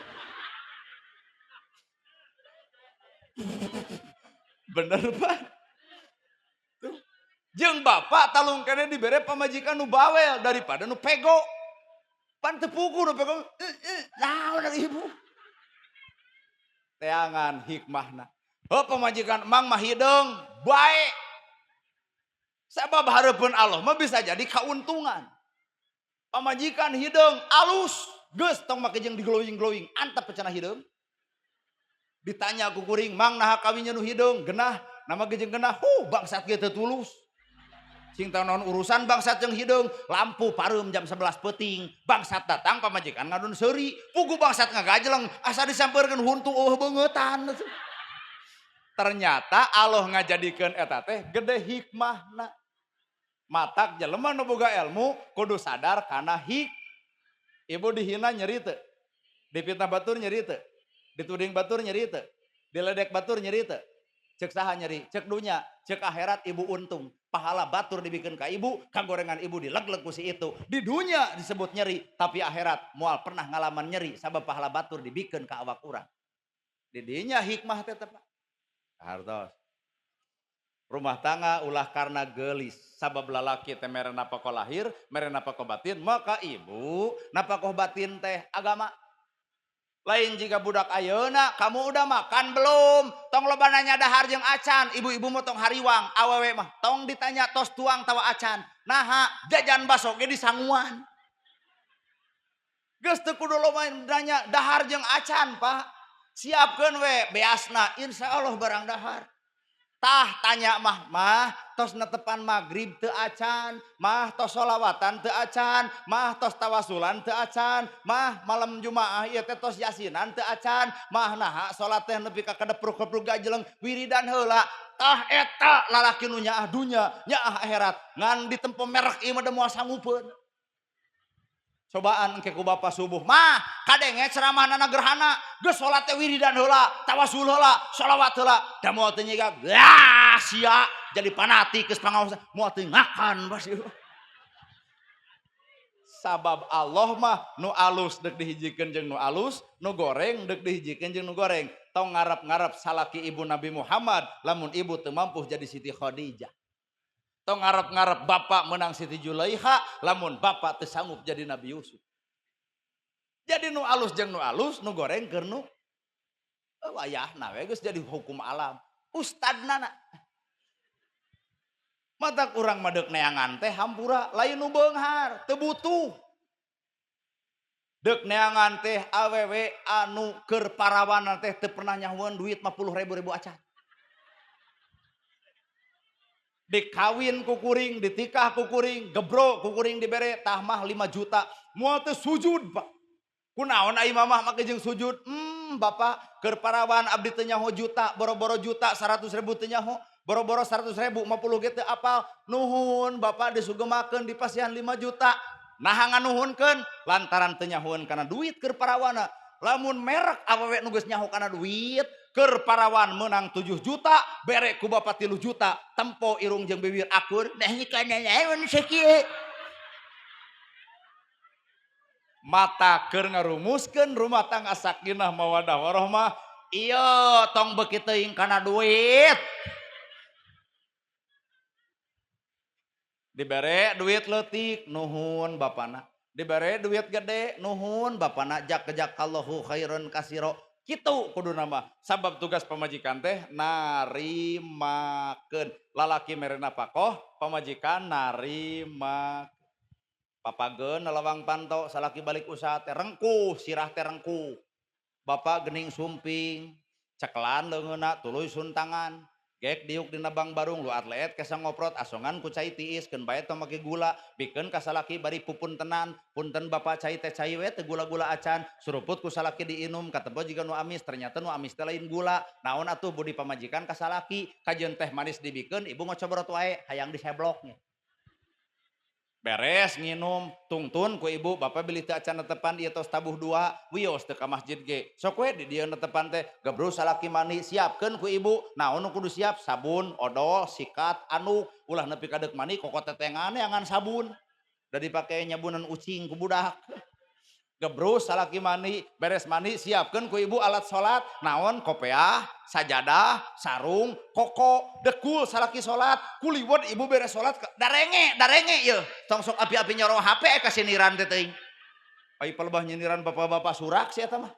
Speaker 2: Bener Pak. Tuh. Jeung bapak talung keneh dibere pamajikan nu bawel daripada nu pego. Pan teu puguh nu pego. Naon ari ibu? Teangan hikmahna. Heuh pamajikan emang mah hideung bae. Sabab hareupeun Allah mah bisa jadi kauntungan. Pamajikan hideung alus, geus tong make jeung diglowing-glowing, antep cenah hideung. Ditanya ku kuring, "Mang naha kawinnya nu hideung?" Genah, nama ge jeung genah, huh bangsat ge teu tulus. Cing teu naon urusan bangsat jeung hideung, lampu pareum jam 11 peuting, bangsat datang pamajikan ngadon seuri, puguh bangsat ngagajeleng asa disampeurkeun huntu eueuh beungeutan. Ternyata Allah ngajadikeun eta teh gede hikmahna. Matak jelema nu boga ilmu kudu sadar kana hik. Ibu dihina nyeri teu? Dipitnah batur nyeri teu? Dituding batur nyeri teu? Diledek batur nyeri teu? Cek saha nyeri? Cek dunya, cek akhirat ibu untung. Pahala batur dibikeun ka ibu, kagorengan ibu dilegleg ku si itu. Di dunya disebut nyeri, tapi akhirat moal pernah ngalaman nyeri sabab pahala batur dibikeun ka awak urang. Di dinya hikmah teh teh Pak. Hartos. Rumah tangga ulah karena gelis sabab lalaki teh mere napakoh lahir, mere napakoh batin, maka ibu napakoh batin teh agama. Lain jika budak ayeuna, kamu udah makan belum? Tong loba nanya dahar jeung acan, ibu-ibu mah tong hariwang, awewe mah tong ditanya tos tuang tawa acan. Naha jajan baso ge disanguan. Geus teu kudu loba nanya dahar jeung acan, Pak. Siapkeun we beasna, insyaallah barang dahar. Tah tanya mah, mah tos netepan magrib teu acan, mah tos sholawatan teu acan, mah tos tawasulan teu acan, mah malam Jumaah ieu teh tos yasinan teu acan, mah naha salat teh nepi ka kadepruk-kepruk gajeleng wiridan heula. Tah eta lalaki nu nyaah dunya, nyaah akhirat, ngan ditempo merek ieu mah da moal sanggupeun. Cobaan engke ku bapa subuh, mah kadenge ceramahna gerhana, geus salat teh wiridan heula, tawasul heula, sholawat heula, da moal teu nyegak, ah sia jadi fanatik geus pangaosan, moal teu ngakan pasti. Sabab Allah mah nu alus deuk dihijikeun jeung nu alus, nu goreng deuk dihijikeun jeung nu goreng. Tong ngarep-ngarep salaki ibu Nabi Muhammad lamun ibu teu mampu jadi Siti Khadijah. Tong ngarep-ngarep bapak menang Siti Julaiha lamun bapak teu sanggup jadi Nabi Yusuf. Jadi nu alus jeung nu alus, nu goreng keur nu wayahna we geus jadi hukum alam. Ustadna na. Matak urang mah deuk neangan teh hampura lain nu beunghar, teu butuh. Deuk neangan teh awewe anu keur parawanan teh teu pernah nyahoeun duit 50.000 ribu acan. Dikawin kukuring, ditikah kukuring, gebro kukuring dibere tah mah 5 juta. Moal teu sujud, Pak. Kunaon ai mamah make jeung sujud? Bapak keur parawan abdi teu nyaho juta, boro-boro juta 100.000 teu nyaho, boro-boro 100.000 50 ge teu apal. Nuhun bapak disugemakeun dipasihan 5 juta. Naha nganuhunkeun lantaran teu nyahoeun kana duit keur parawana. Lamun merek awewe nu geus nyaho kana duit, keur parawan menang 7 juta, bere ku bapak 3 juta, tempo irung jeung bibir akur, nah kana naon sakieu. Mata keur ngarumuskeun rumah tangga sakinah mawadah warahmah, ieu tong beuki teuing kana duit. Dibere duit leutik, nuhun bapana. Dibere duit gede, nuhun bapana, jak jazakallahu khairan kasiro. Kitu kudu nama. Sabab tugas pamajikan teh narimakeun. Lalaki mere napakoh, pamajikan narima. Papageun lawang panto, salaki balik usaha teh rengkuh, sirah teh rengkuh. Bapak gening sumping, cekelan leungeunna tuluy suntangan. Gek diuk dina bang barung lu atlet kesa ngoprot asongan ku cai tiis keun bae tong make gula bikeun ka salaki bari pupuntenan punten bapak cai teh cai we teu gula-gula acan suruput ku salaki diinum katebo jiga nu amis ternyata nu amis teh lain gula naon atuh budi pamajikan ka salaki kajeun teh manis dibikeun ibu ngocobrot wae hayang disebloknya beres nginum tungtun ku ibu bapak beli teu acan netepan ieu tos tabuh 2 wios teu ka masjid ge sok we di dieu netepan teh gebrus salaki mandi siapkeun ku ibu naon nu kudu siap sabun odol sikat anduk ulah nepi ka deuk mandi kokot tetengane angan sabun da dipake nyabunan ucing ku budak gebrus salaki mandi beres mandi siapkeun ku ibu alat salat naon kopeah sajadah sarung koko dekul salaki salat kuliwod ibu beres salat darenge darenge ieu tong sok api-api nyoro HP kasiniran teh teuing ai palebah nyiniran bapak-bapak surak si eta mah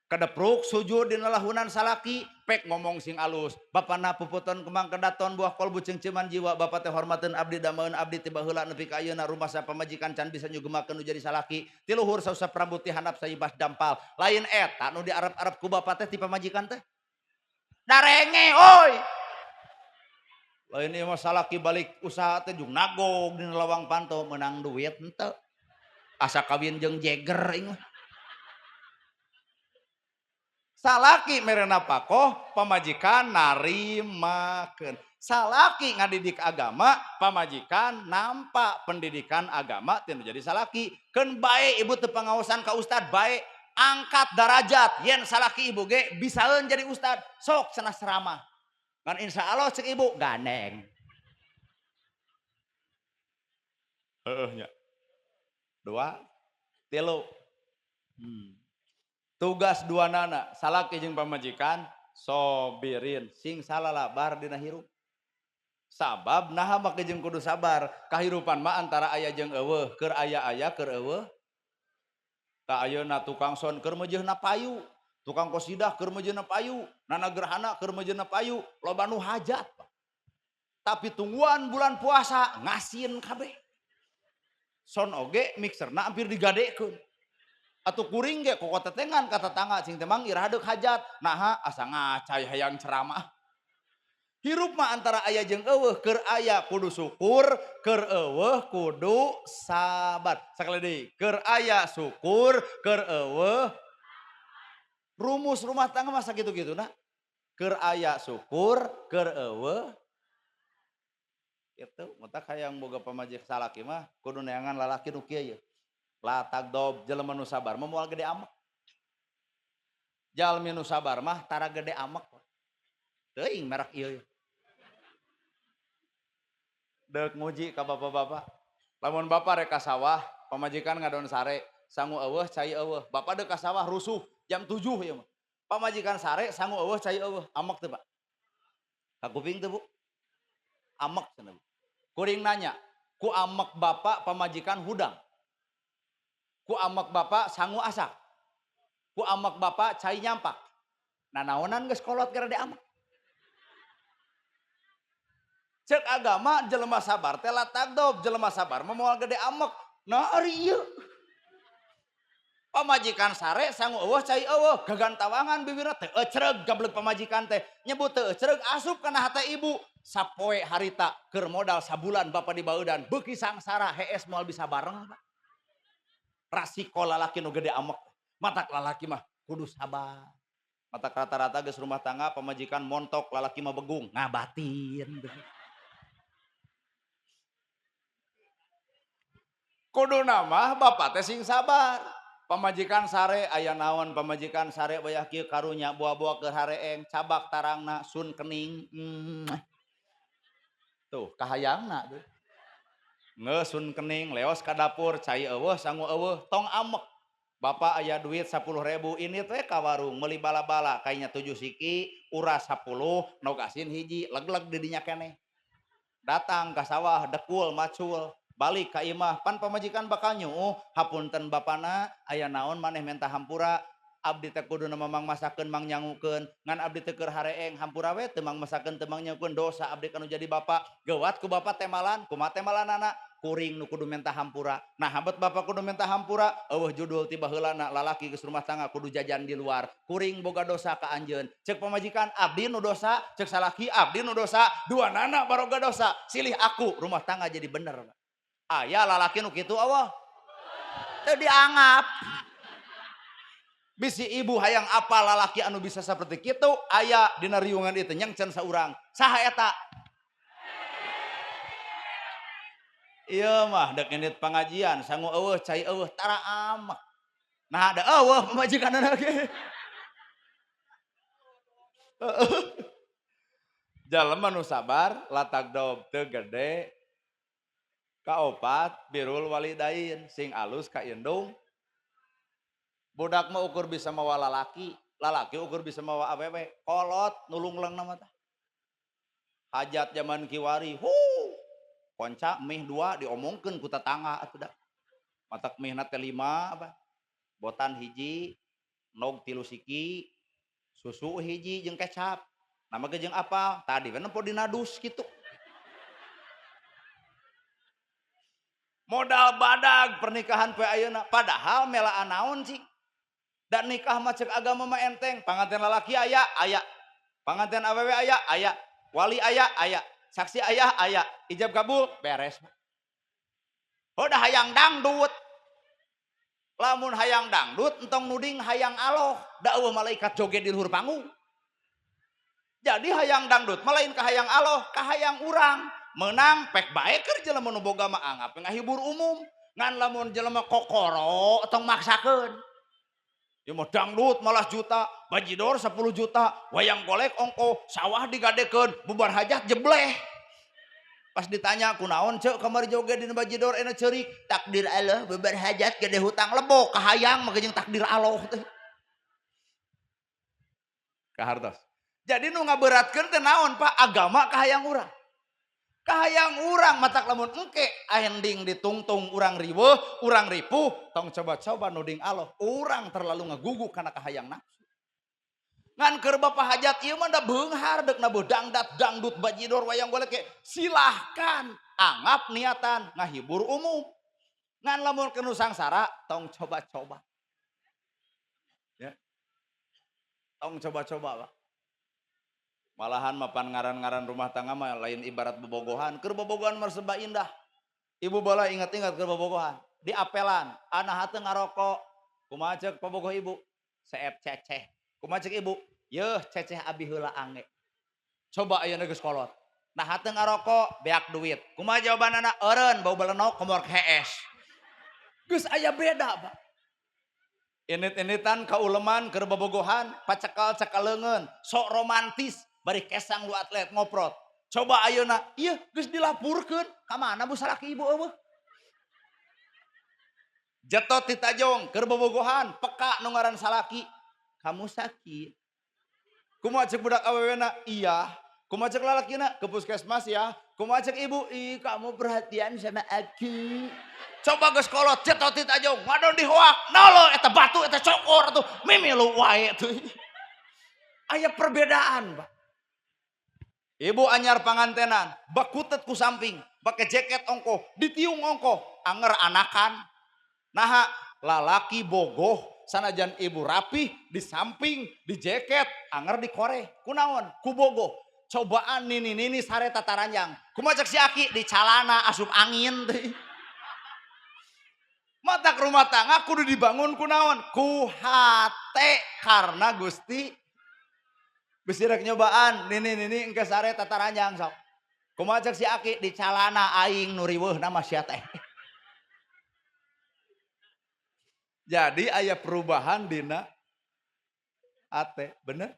Speaker 2: kadepruk sujud dina lahunan salaki pek ngomong sing alus bapana puputon kembang kedaton buah kolbu cengceman jiwa bapak teh hormateun abdi dameun abdi ti baheula nepi ka ayeuna rumah sa pamajikan can bisa nyugemakeun nu jadi salaki ti luhur sausap rambut ti handap saibas dampal lain eta nu diarep-arep ku bapak teh ti pamajikan teh darenge oi lain ieu mah salaki balik usaha teh jeung nagog dina lawang panto meunang duit henteu asa kawin jeung jeger ieu mah.
Speaker 1: Salaki mere napakoh, pamajikan narimakeun. Salaki ngadidik agama, pamajikan nampak pendidikan agama tinu jadi salaki. Keun bae ibu teu pangaosan ka ustad bae, angkat darajat yen salaki ibu ge bisaeun jadi ustad, sok cenah ceramah. Ngan insya Allah cek ibu gandeng. Heeh nya. 2, 3. Tugas dua nana, salaki jeung pamajikan sobirin sing salalabar dina hirup. Sabab naha make jeung kudu sabar, kahirupan mah antara aya jeung eueuh, keur aya-aya keur eueuh. Ta ayeuna tukang son keur meujeuhna payu, tukang kosidah keur meujeuhna payu, nana gerhana keur meujeuhna payu, loba nu hajat. Tapi tungguan bulan puasa ngasin kabeh. Son oge mixerna hampir digadekeun. Atuh kuring ge kokotetengan ka tetangga cing teh mang iraha deuk hajat, naha asa ngacai hayang ceramah. Hirup mah antara aya jeung eueuh, keur aya kudu syukur, keur eueuh kudu sabar. Sakali deui, keur aya syukur, keur eueuh. Rumus rumah tangga mah sakitu-kituna. Keur aya syukur, keur eueuh. Itu matak hayang boga pamajikan salaki mah kudu neangan lalaki nu kieu ye. La tagdob jelema nu sabar mah moal gede amek. Jalmi nu sabar mah tara gede amek. Teuing merek ieu. Deuk nguji ka bapak-bapak. Lamun bapak rek ka sawah, pamajikan ngadon sare, sangu eueuh cai eueuh. Bapak deuk ka sawah rusuh jam 7 ieu mah. Pamajikan sare sangu eueuh cai eueuh, amek teu, Pak? Kakuping teu, Bu? Amek cenah. Kuring nanya, ku amek bapak pamajikan hudang. Ku amek bapak sangu asak. Ku amek bapak cai nyampak. Nanaonan geus kolot gara de amek. Cek agama jelema sabar teh la tagdob, jelema sabar mah moal gede amek. Nah ari ieu. Pamajikan sare sangu eueuh cai eueuh, gagantawangan bibirna teh ecreg gablek pamajikan teh. Nyebut teu ecreg asup kana hate ibu. Sapoe harita keur modal sabulan bapak dibaudan beuki sangsara hees moal bisa bareng, Pak. Rasiko lalaki nu gede amek. Matak lalaki mah kudu sabar. Matak rata-rata geus rumah tangga pamajikan montok lalaki mah begung ngabatin. Kudu nama bapak teh sing sabar. Pamajikan sare aya naon, pamajikan sare wayah kieu karunya buah-buah keur hareeng cabak tarangna sun kening. Tuh kahayangna tuh. Ngeus sun kening leos ka dapur cai eueuh sangu eueuh tong amek. Bapak aya duit 10.000 ini teh ka warung meuli bala-bala kayaknya 7 siki uras 10 nog asin hiji leg-leg di dinya keneh. Datang ka sawah dekul macul balik ka imah pan pamajikan bakal nyuuh hapunten bapana aya naon maneh menta hampura abdi teh kuduna mamang masakeun mang nyangukeun ngan abdi teh keur hareeng hampura we teu mang masakeun teu mang nyangukeun dosa abdi kanu jadi bapak geuwat ku bapak temalan kumaha temalanana kuring nu kudu menta hampura. Nah habet bapak kudu menta hampura eueuh judul ti baheulana lalaki geus rumah tangga kudu jajan di luar kuring boga dosa ka anjeun ceuk pamajikan abdi nu dosa ceuk salaki abdi nu dosa dua nana baroga dosa silih aku rumah tangga jadi bener. Aya lalaki nu kitu eueuh teu dianggap. Bisi ibu hayang apa lalaki anu bisa seperti kitu aya dina riungan itu nyengcen saurang saha eta. Ieu mah dek indit pangajian sangu eueuh cai eueuh tara amek. Nah ada eueuh pamajikanna ge. Jalema nu sabar latagdob teu gede. Kaopat birrul walidain sing alus ka indung. Budak mah ukur bisa mawa lalaki, lalaki ukur bisa mawa awewe, kolot nulungleng nama tah. Hajat zaman kiwari, hu. Konca mih 2 diomongkeun ku tetangga atuh da. Matak mihna teh 5 apa? Botan hiji, nog 3 siki, susu hiji jeung kecap. Nama ge jeung apa? Tadi we nempo dina dus kitu. Modal badag pernikahan poe ayeuna, padahal melaan naon sih? Dan nikah mah cek agama mah enteng, panganten lalaki aya, aya. Panganten awewe aya, aya. Wali aya, aya. Saksi ayah, aya. Ijab kabul, beres. Udah hayang dangdut.
Speaker 2: Lamun hayang dangdut entong nuding hayang aloh, da eueuh malaikat joget di luhur panggung. Jadi hayang dangdut mah lain ka hayang aloh, ka hayang urang. Menang pek bae keur jelema nu boga mah anggap ngahibur umum. Ngan lamun jelema kokoro tong maksakeun. Ieu mah dangdut malah juta, bajidor 10 juta, wayang golek ongko, sawah digadekeun, bubar hajat jebleh. Pas ditanya kunaon ceuk kamari joget dina bajidor enak ceurik, takdir Allah bubar hajat gede hutang lebok kahayang mah jeung takdir Allah teh. Kahartos. Jadi nu ngaberatkeun teh naon Pak? Agama kahayang urang. Kahayang urang matak lamun engke ending ditungtung urang riweuh, urang ripuh, tong coba-coba nuding Allah. Urang terlalu ngagugu kana kahayang nafsu. Ngan keur bapak hajat ieu mah da beunghar deuk nabuh dangdat dangdut bajidor wayang golek ge silahkan anggap niatan ngahibur umum. Ngan lamun kenu sangsara tong coba-coba. Ya. Tong coba-coba, Pak. Malahan mapan ngaran-ngaran rumah tangga mah lain ibarat bobogohan. Keur bobogohan mah serba indah. Ibu bola ingat-ingat keur bobogohan. Di apelan, anak hate ngarokok. Kumaha ceuk bobogoh ibu? Seep ceceh. Kumaha ceuk ibu? Yeuh ceceh abi heula ange. Coba ayeuna geus kolot. Nah hate ngarokok, beak duit. Kumaha jawabanana? Eureun bau belenok komor hees. Geus aya beda, Pak. Init-initan kauleman keur bobogohan, pacekal-cekal leungeun, sok romantis. Bari kesang lu atlet ngoprot. Coba ayeuna, ieu geus dilapurkeun. Ka mana bu salaki ibu eueuh? Jetot ti tajong keur bobogohan, peka nu ngaran salaki. Kamu sakit. Kumaha ceuk budak awewena? Iya. Kumaha ceuk lalakina? Ke puskesmas ya. Kumaha ceuk ibu? Ih, kamu perhatian sama aku. Coba geus kolot jetot ti tajong, ngadon dihoak. Nolo eta batu eta cokor tuh, mimilu wae tuh. Aya perbedaan, Pak. Ibu anyar pangantenan, bakutet ku samping, pake jaket ongkoh, ditiung ongkoh, anger anakan. Naha, lalaki bogoh, sanajan ibu rapih, di samping, di jaket, anger dikoreh, kunaon, ku bogoh. Cobaan nini-nini sare tataranjang. Kumaha cek si aki, di calana asup angin teh. Matak rumah tangga kudu dibangun kunaon, ku hate karena Gusti. Bisi rek nyobaan, nini-nini engke sare tataranjang sok. Kumaha cek si aki di calana aing nu riweuhna mah sia teh. Jadi aya perubahan dina ate, bener?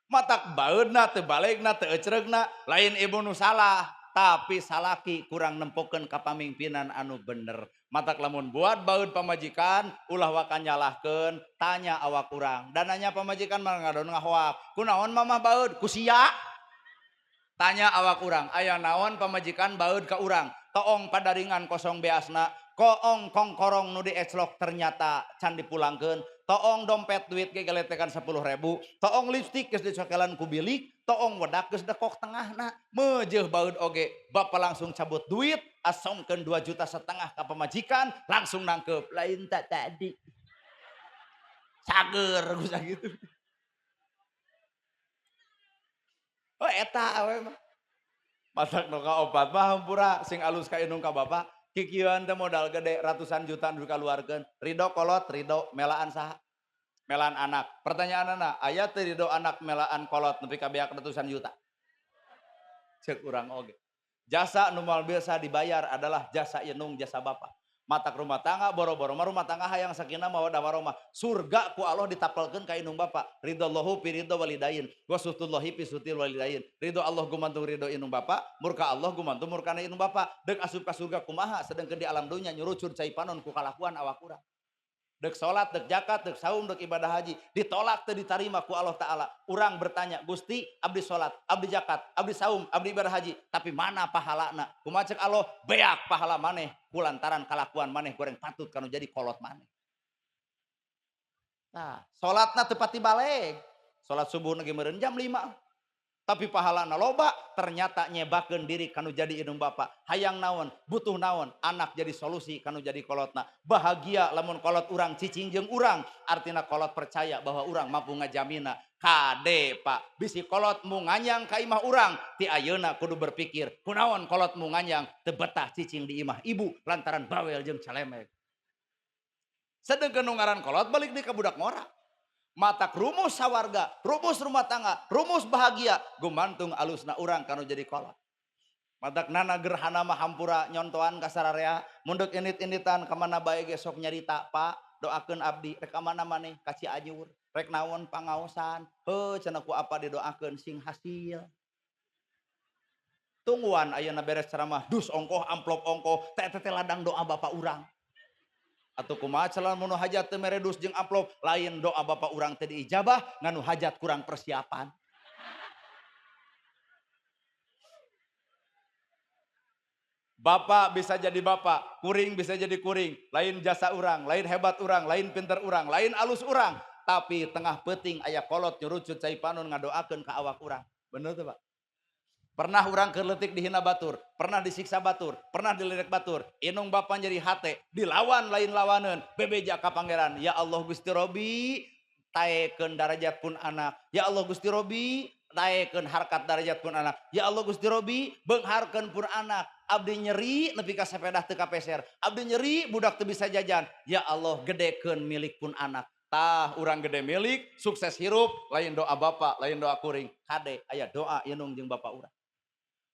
Speaker 2: Matak baeudna teu balegna teu ecreugna, lain ibu nu salah, tapi salaki kurang nempokeun kapamimpinan anu bener. Matak lamun buat baeud pamajikan ulah waka nyalahkeun, tanya awak urang. Dan nanya pamajikan mah ngadon ngahoak. Kunaon mamah baeud? Ku sia. Tanya awak urang, aya naon pamajikan baeud ka urang? Toong padaringan kosong beasna, koong kongkorong nu dieclok ternyata can dipulangkeun, toong dompet duit ge geletekan 10.000, toong lipstik geus dicokelan ku bilik, toong wedak geus dekok tengahna, meujeuh baeud oge, bapak langsung cabut duit, asongkeun 2,5 juta ka pamajikan, langsung nangkep, lain tak tadi. Cager geus gitu. Oh eta awe mah. Matak nu kaopat mah hampura sing alus ka indung ka bapak, kikieuan teh modal gede ratusan juta nu dikaluarkeun. Ridho kolot, ridho melaan saha? Melaan anak. Pertanyaanana, aya teu ridho anak melaan kolot nepi ka beak ratusan juta? Ceuk urang oge. Jasa nu moal biasa dibayar adalah jasa indung, jasa bapak. Matak rumah tangga boro-boro mah rumah tangga hayang sakinah mawaddah warahmah. Surga ku Allah ditapelkeun ka indung bapak. Ridallahu fi ridho walidain wa suhtullahi fi suhtil walidain. Ridho Allah gumantung ridho indung bapak, murka Allah gumantung murkana indung bapak. Deuk asup ka surga kumaha sedengkeun di alam dunya nyurucur cai panon ku kalakuan awak urang. Deuk salat, deuk zakat, deuk saum, deuk ibadah haji, ditolak teu ditarima ku Allah Ta'ala. Urang bertanya, Gusti, abdi salat, abdi zakat, abdi saum, abdi ibadah haji, tapi mana pahalana? Kumaha ceuk Allah? Beak pahala maneh kulantaran kalakuan maneh goreng patut kanu jadi kolot maneh. Nah, salatna teu pati baleg. Salat subuh ge meureun jam 5. Tapi pahalana loba, ternyata nyebakeun diri kanu jadi indung bapa. Hayang naon, butuh naon, anak jadi solusi kanu jadi kolotna. Bahagia lamun kolot urang cicing jeung urang, artina kolot percaya bahwa urang mampu ngajamina. Kade Pak, bisi kolot mu nganyang ka imah urang, ti ayeuna kudu berpikir, kunaon kolot mu nganyang teu betah cicing di imah ibu lantaran bawel jeung calemek. Sedengkeun nu ngaran kolot balik deui ka budak ngora. Matak rumus sawarga, rumus rumah tangga, rumus bahagia gumantung alusna urang kanu jadi kolot. Matak nana gerhana mah hampura nyontoan ka sararea, mun deuk indit-inditan ka mana bae ge sok nyarita, Pak, doakeun abdi rek ka mana maneh ka Cianjur, rek naon pangaosan, heuh cenah ku apa didoakeun sing hasil. Tungguan ayeuna beres ceramah, dus ongkoh, amplop ongkoh, teh teh ladang doa bapak urang. Atuh kumaha calon mun hajat teu mere dus jeung amplop, lain doa bapak urang teh diijabah, nganu hajat kurang persiapan. Bapak bisa jadi bapak, kuring bisa jadi kuring, lain jasa urang, lain hebat urang, lain pinter urang, lain alus urang, tapi tengah peuting aya kolot nyurucut cai panon ngadoakeun ka awak urang. Bener teu, Pak? Pernah urang keur leutik dihina batur, pernah disiksa batur, pernah diledek batur, inung bapa nyeri hate, dilawan lain lawaneun, bebeja ka pangeran, ya Allah Gusti Robi, taekeun darajat pun anak, ya Allah Gusti Robi, taekeun harkat darajat pun anak, ya Allah Gusti Robi, beungharkeun pun anak, abdi nyeri nepi ka sapedah teu kapeser, abdi nyeri budak teu bisa jajan, ya Allah gedekeun milik pun anak. Tah urang gede milik, sukses hirup, lain doa bapak, lain doa kuring, kade aya doa inung jeung bapak urang.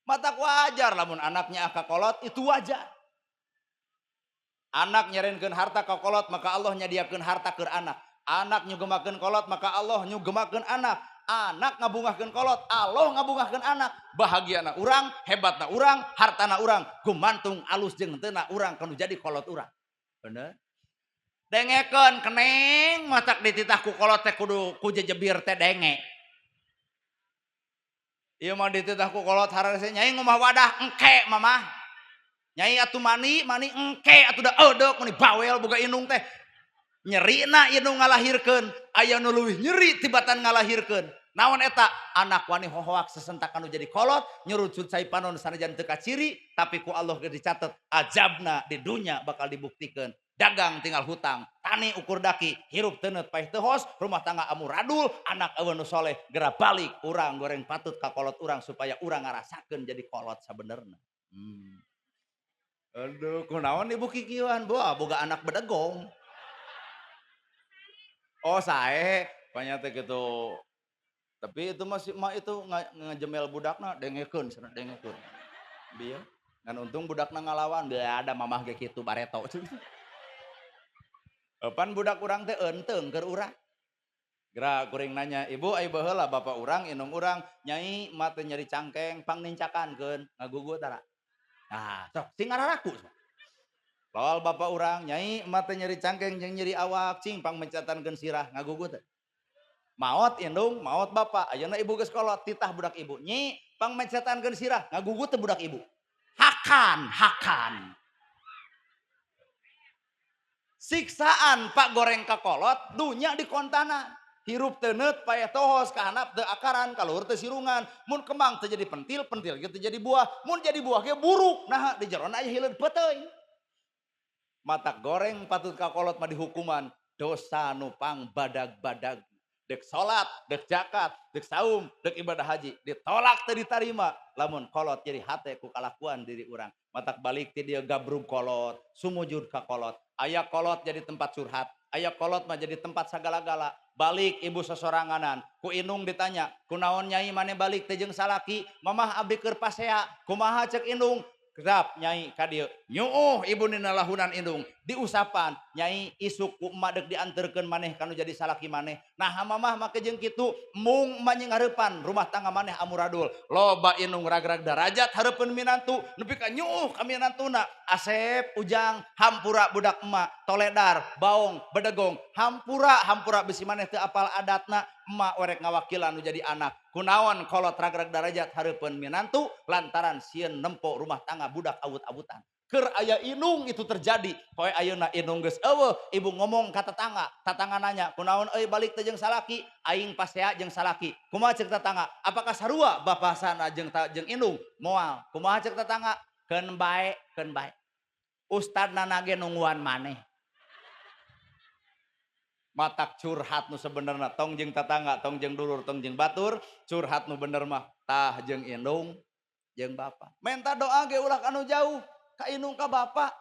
Speaker 2: Matak wajar lamun anaknya ka kolot itu wajar. Anak nyerenkeun harta ka kolot maka Allah nyadiakeun harta keur anak. Anak nyugemakeun kolot maka Allah nyugemakeun anak. Anak ngabungahkeun kolot, Allah ngabungahkeun anak. Bahagiana urang, hebatna urang, hartana urang, gumantung alus jeung henteuna urang kanu jadi kolot urang. Bener? Dengekeun keneng matak dititah ku kolot teh kudu ku jejebir teh denge. Ieu mah dititah ku kolot hararese nyai ngomah wadah engke mamah. Nyai atuh mani, mani engke atuh da eudek mani bawel boga indung teh. Nyerina indung ngalahirkeun, aya nu leuwih nyeri tibatan ngalahirkeun. Naon eta? Anak wani hohoak sesentak anu jadi kolot, nyurucut cai panon sanajan teu kaciri, tapi ku Allah geus dicatet azabna di dunya bakal dibuktikeun. Dagang tinggal hutang, tani ukur daki, hirup teuneut paeh teu hos, rumah tangga amuradul, anak eueuh nu soleh, geura balik urang goreng patut ka kolot urang supaya urang ngarasakeun jadi kolot sabenerna. Aduh, kunaon ibu kikieuan, boa boga anak bedegong. Oh, sae, banyak teh gitu. Tapi itu masih emak itu ngejemel budakna dengekeun cenah dengekeun. Bieu ngan untung budakna ngalawan, da ada mamah ge kitu bareto. Pan budak urang teh eunteng keur urang. Geura kuring nanya, "Ibu ai baheula bapak urang indung urang nyai emak teh nyeri cangkeng pangnincakankeun ngagugu tara." Nah, sok sing ngararaku. Lol bapak urang nyai emak teh nyeri cangkeng jeung nyeri awak cing pangmencatankeun sirah ngagugu teh. Maot indung, maot bapak, ayeuna ibu geus kolot titah budak ibu. Nyi pangmencatankeun sirah ngagugu teh budak ibu. Hakan, hakan. Siksaan pak goreng ka kolot dunya dikontana. Hirup teuneut paeh tohos kahanap teu akaran kaluhur teu sirungan. Mun kembang teu jadi pentil, pentil ge teu jadi buah. Mun jadi buah ge buruk. Naha di jerona aya hileud peuteuy. Matak goreng patut ka kolot mah dihukuman dosa nu pang badag-badag. Dek salat, dek zakat, dek saum, dek ibadah haji ditolak teu ditarima lamun kolot jadi hate ku kalakuan diri urang. Matak balik ti dieu gabrug kolot, sumujud ka kolot. Aya kolot jadi tempat curhat, aya kolot mah jadi tempat sagala-gala. Balik ibu sesoranganan, ku indung ditanya, kunaon nyai mane balik teh jeung salaki, mamah abdi keur pasea, kumaha cek indung? Kerap nyai ka dieu. Nyuuh ibu nina lahunan indung, diusapan nyai isuk ku emak deuk dianterkeun maneh kanu jadi salaki maneh. Nah mamah make jeung kitu, mung emak jeung hareupan rumah tangga maneh amuradul. Loba indung ragrag darajat hareupeun minantu, nepi ka nyuuh ka minantuna. Asep, Ujang, hampura budak emak, toledar, baong, bedegong, hampura hampura bisi maneh teu apal adatna. Emak werek ngawakilan nu jadi anak. Kunaon kolot ragrag darajat hareupeun minantu lantaran sieun nempo rumah tangga budak awut-awutan. Keur aya indung itu terjadi. Poe ayeuna indung geus eueuh, ibu ngomong ka tetangga, tetangga nanya, "Kunaon euy balik teh jeung salaki?" Aing pasea jeung salaki. Kumaha ceuk tetangga? Apakah sarua bapasana jeung jeung indung? Moal. Kumaha ceuk tetangga? Keun bae, keun bae. Ustadna ge nungguan maneh. Matak curhat nu sebenerna tong jeung tetangga, tong jeung dulur, tong jeung batur, curhat nu bener mah tah jeung indung jeung bapa. Menta doa ge ulah kanu jauh, ka indung ka bapa.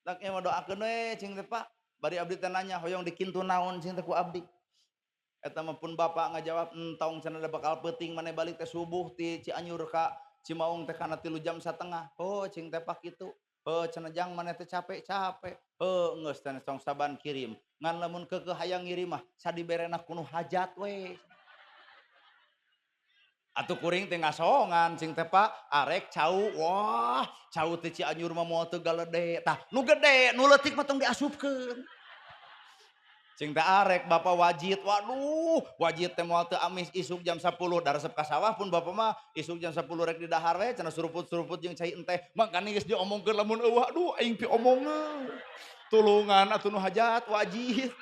Speaker 2: Dak ieu mah doakeun we cing teh Pak. Bari abdi teh nanya hoyong dikintu naon cing teh ku abdi. Eta mah pun bapak ngajawab entong cenah da bakal peuting maneh balik teh subuh ti Cianjur ka Cimaung teh kana 3,5 jam. Oh cing teh pak kitu. Heuh cenah jang maneh teh capek-capek. Heuh geus teh tong saban kirim. Ngan lamun keukeuh hayang ngirim mah sadiberena ku nu hajat we. Atuh kuring teh ngasongan cing teh pak arek cau. Wah, cau teh Cianjur mah moal teu galede. Tah nu gede nu leutik mah tong diasupkeun. Cing teh arek bapak wajit, waduh wajit teh moal teu amis isuk jam 10 da resep ka sawah pun bapak mah isuk jam 10 rek di dahar we cenah suruput-suruput jeung cai enteh. Mangkana geus diomongkeun lamun eueuh aduh aing piomongeun. Tulungan atuh nu hajat wajit.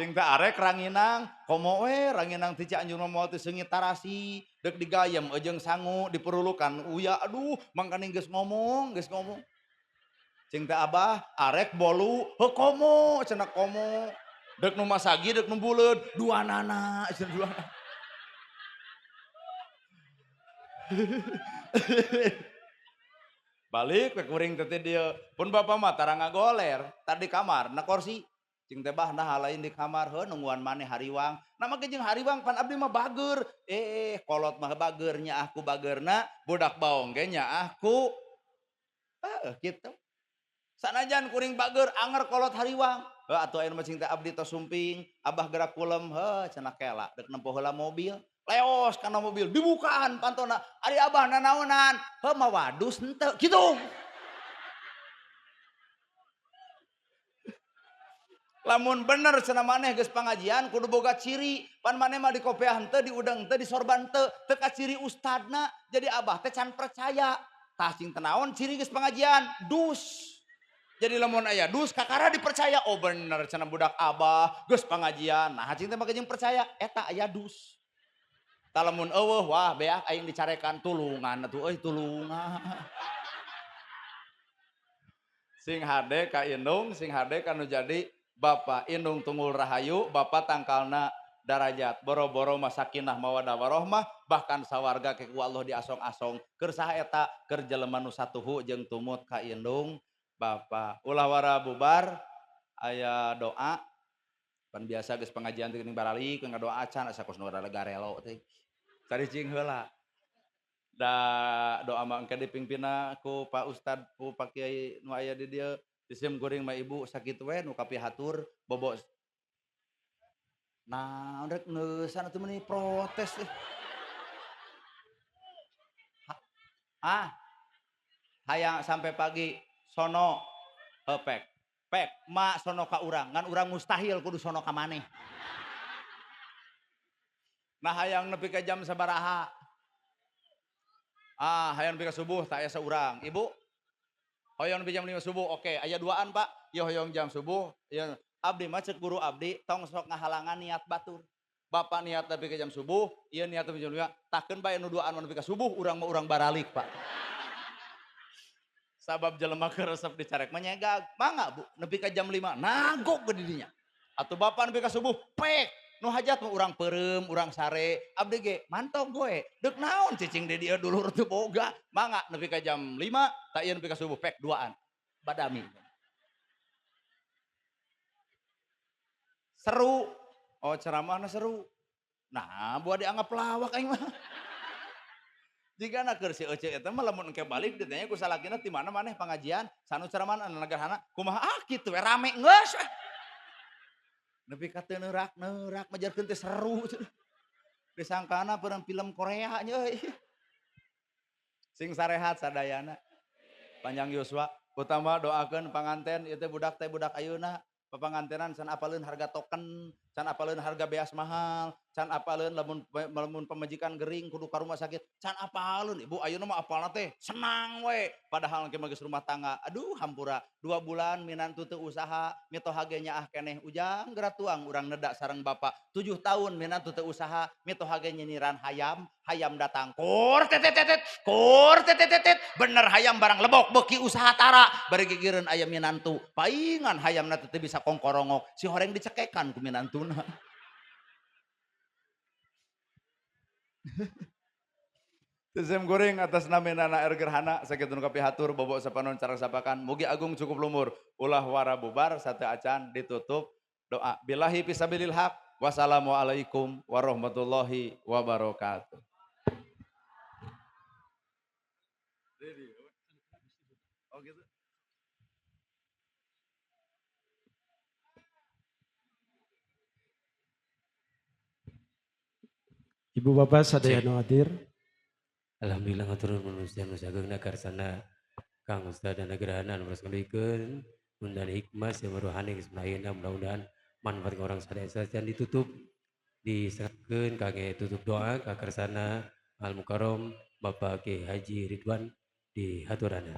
Speaker 2: Cing teh arek ranginang komo we ranginang ti Cianjur mah moal teu seungit tarasi deuk digayem jeung sangu diperulukan uya aduh mangkana geus ngomong geus ngomong. Cing teh abah arek bolu heuh komo cenah komo deuk nu masagi deuk nu buleud duanana cenah duanana. Balik ke kuring teh dieu pun bapak mah tara ngagoler tadi kamar na kursi. Cing teh bah nah lain di kamar heuh nungguan maneh hariwang. Nah make jeung hariwang pan abdi mah bager. Kolot mah bager nyaah ku bagerna budak baong ge nyaah ku heuh kitu. Sanajan kuring bager anger kolot hariwang. Heuh atuh ayeuna mah cing teh abdi tos sumping, abah gerak kulem heuh cenah kela deuk nempo heula mobil. Leos kana mobil dibukaan pantona. Ari abah nanaonan? Heuh mah wadus henteu kitu. Lamun bener cenah maneh geus pangajian kudu boga ciri. Pan maneh mah dikopeah henteu, diudeng henteu, disorban henteu, teu ka ciri ustadna. Jadi abah teh can percaya. Tah cing teh naon ciri geus pangajian? Dus. Jadi lamun aya dus kakara dipercaya. Oh bener cenah budak abah geus pangajian. Nah cing teh mah jeung percaya eta aya dus. Tah lamun eueuh wah beak aing dicarekan tulungan atuh euy tulungan. Sing hade ka indung, sing hade ka nu jadi bapak. Indung tunggul rahayu, bapak tangkalna darajat. Boro-boro masakinah mawadah warohmah, bahkan sawarga ke ku Allah diasong-asong. Keur saha eta? Keur jelema nu satuhu jeung tumut ka indung bapak. Ulah wara bubar aya doa. Pan biasa geus pengajian teh geuning baralik ngadoa acan asa kos nu garelo teh. Caricing heula. Da doa mah engke dipingpina ku Pak Ustad, ku Pak Kiai nu aya di dieu. Disim kuring mah ibu sakitu we nu kapihatur bobo. Nah, rek neusan atuh meuni protes teh. Ah. Hayang sampai pagi sono pek. Pek ma sono ka urang, ngan urang mustahil kudu sono ka maneh. Nah hayang nepi ka jam sabaraha? Ah, hayang nepi ka subuh tak aya saurang. Ibu hoyong nepi jam 5 subuh, oke, aya duaan Pak. Ieu hoyong jam subuh, ieu abdi mah ceuk guru abdi tong sok ngahalangan niat batur. Bapak niat nepi ka jam subuh, ieu niat nepi jam 5, takeun bae nu duaan mah nepi ka subuh, urang mah urang baralik Pak. Sabab jelema keur resep dicarek mah nyegag. Mangga Bu, nepi ka jam 5 nagok ge di dinya. Atuh bapak nepi ka subuh, pek. Nu hajat mah urang peureum, urang sare, abdi ge mantog goe. Deuk naon cicing di dieu dulur teu boga. Mangga nepi ka jam 5, tak ieu nepi ka subuh pek duaan. Badami. Seru. Oh ceramahna seru. Nah, buat dianggap lawak aing mah. Jigana keur si Ece eta mah lamun engke balik ditanya ku salakina ti mana maneh pangajian, sanu ceramahna negarana kumaha ah kitu we rame geus. Nepi ka teu neurak-neurak majarkeun teh seru. Disangkana peureum film Korea nya euy. Sing sarehat sadayana. Panjang yuswa, utama doakeun panganten ieu teh budak ayeuna. Papangantenan can apaleun harga token, can apaleun harga beas mahal, can apaleun lamun pamajikan gering kudu ka rumah sakit, can apaleun ibu ayeuna mah apalna teh senang we. Padahal engke mah geus rumah tangga, aduh hampura 2 bulan minantu teu usaha, mitoha ge nyaah keneh ujang geura tuang urang nedak sareng bapak. 7 tahun minantu teu usaha, mitoha ge nyinyiran hayam, hayam datang kur tetetetet, kur tetetetet, bener hayam barang lebok beuki usaha tara, bari gigireun aya minantu, paingan hayamna teh teu bisa kongkorongok, si horeng dicekekan ku minantuna.
Speaker 1: Sim kuring atas nami Nana R Gerhana sakitu nu kapihatur, bobo sapanon cara sapakan, mugi agung cukup lumur, ulah wara bubar sateuacan ditutup doa. Billahi fisabilil haq, wassalamualaikum warahmatullahi wabarakatuh. Oh gitu.
Speaker 3: Ibu bapak sadaya nu hadir.
Speaker 4: Alhamdulillah, ngatur nuhun nu sageungna karsana Kang Ustaz Nana Gerhana anu ngaluykeun undang hikmah yang rohani geus ayeuna, mudah-mudahan manfaat urang sadaya. Dan ditutup, diserahkeun kangge tutup doa ka kersana Al Mukarram Bapak Ki Haji Ridwan di haturana.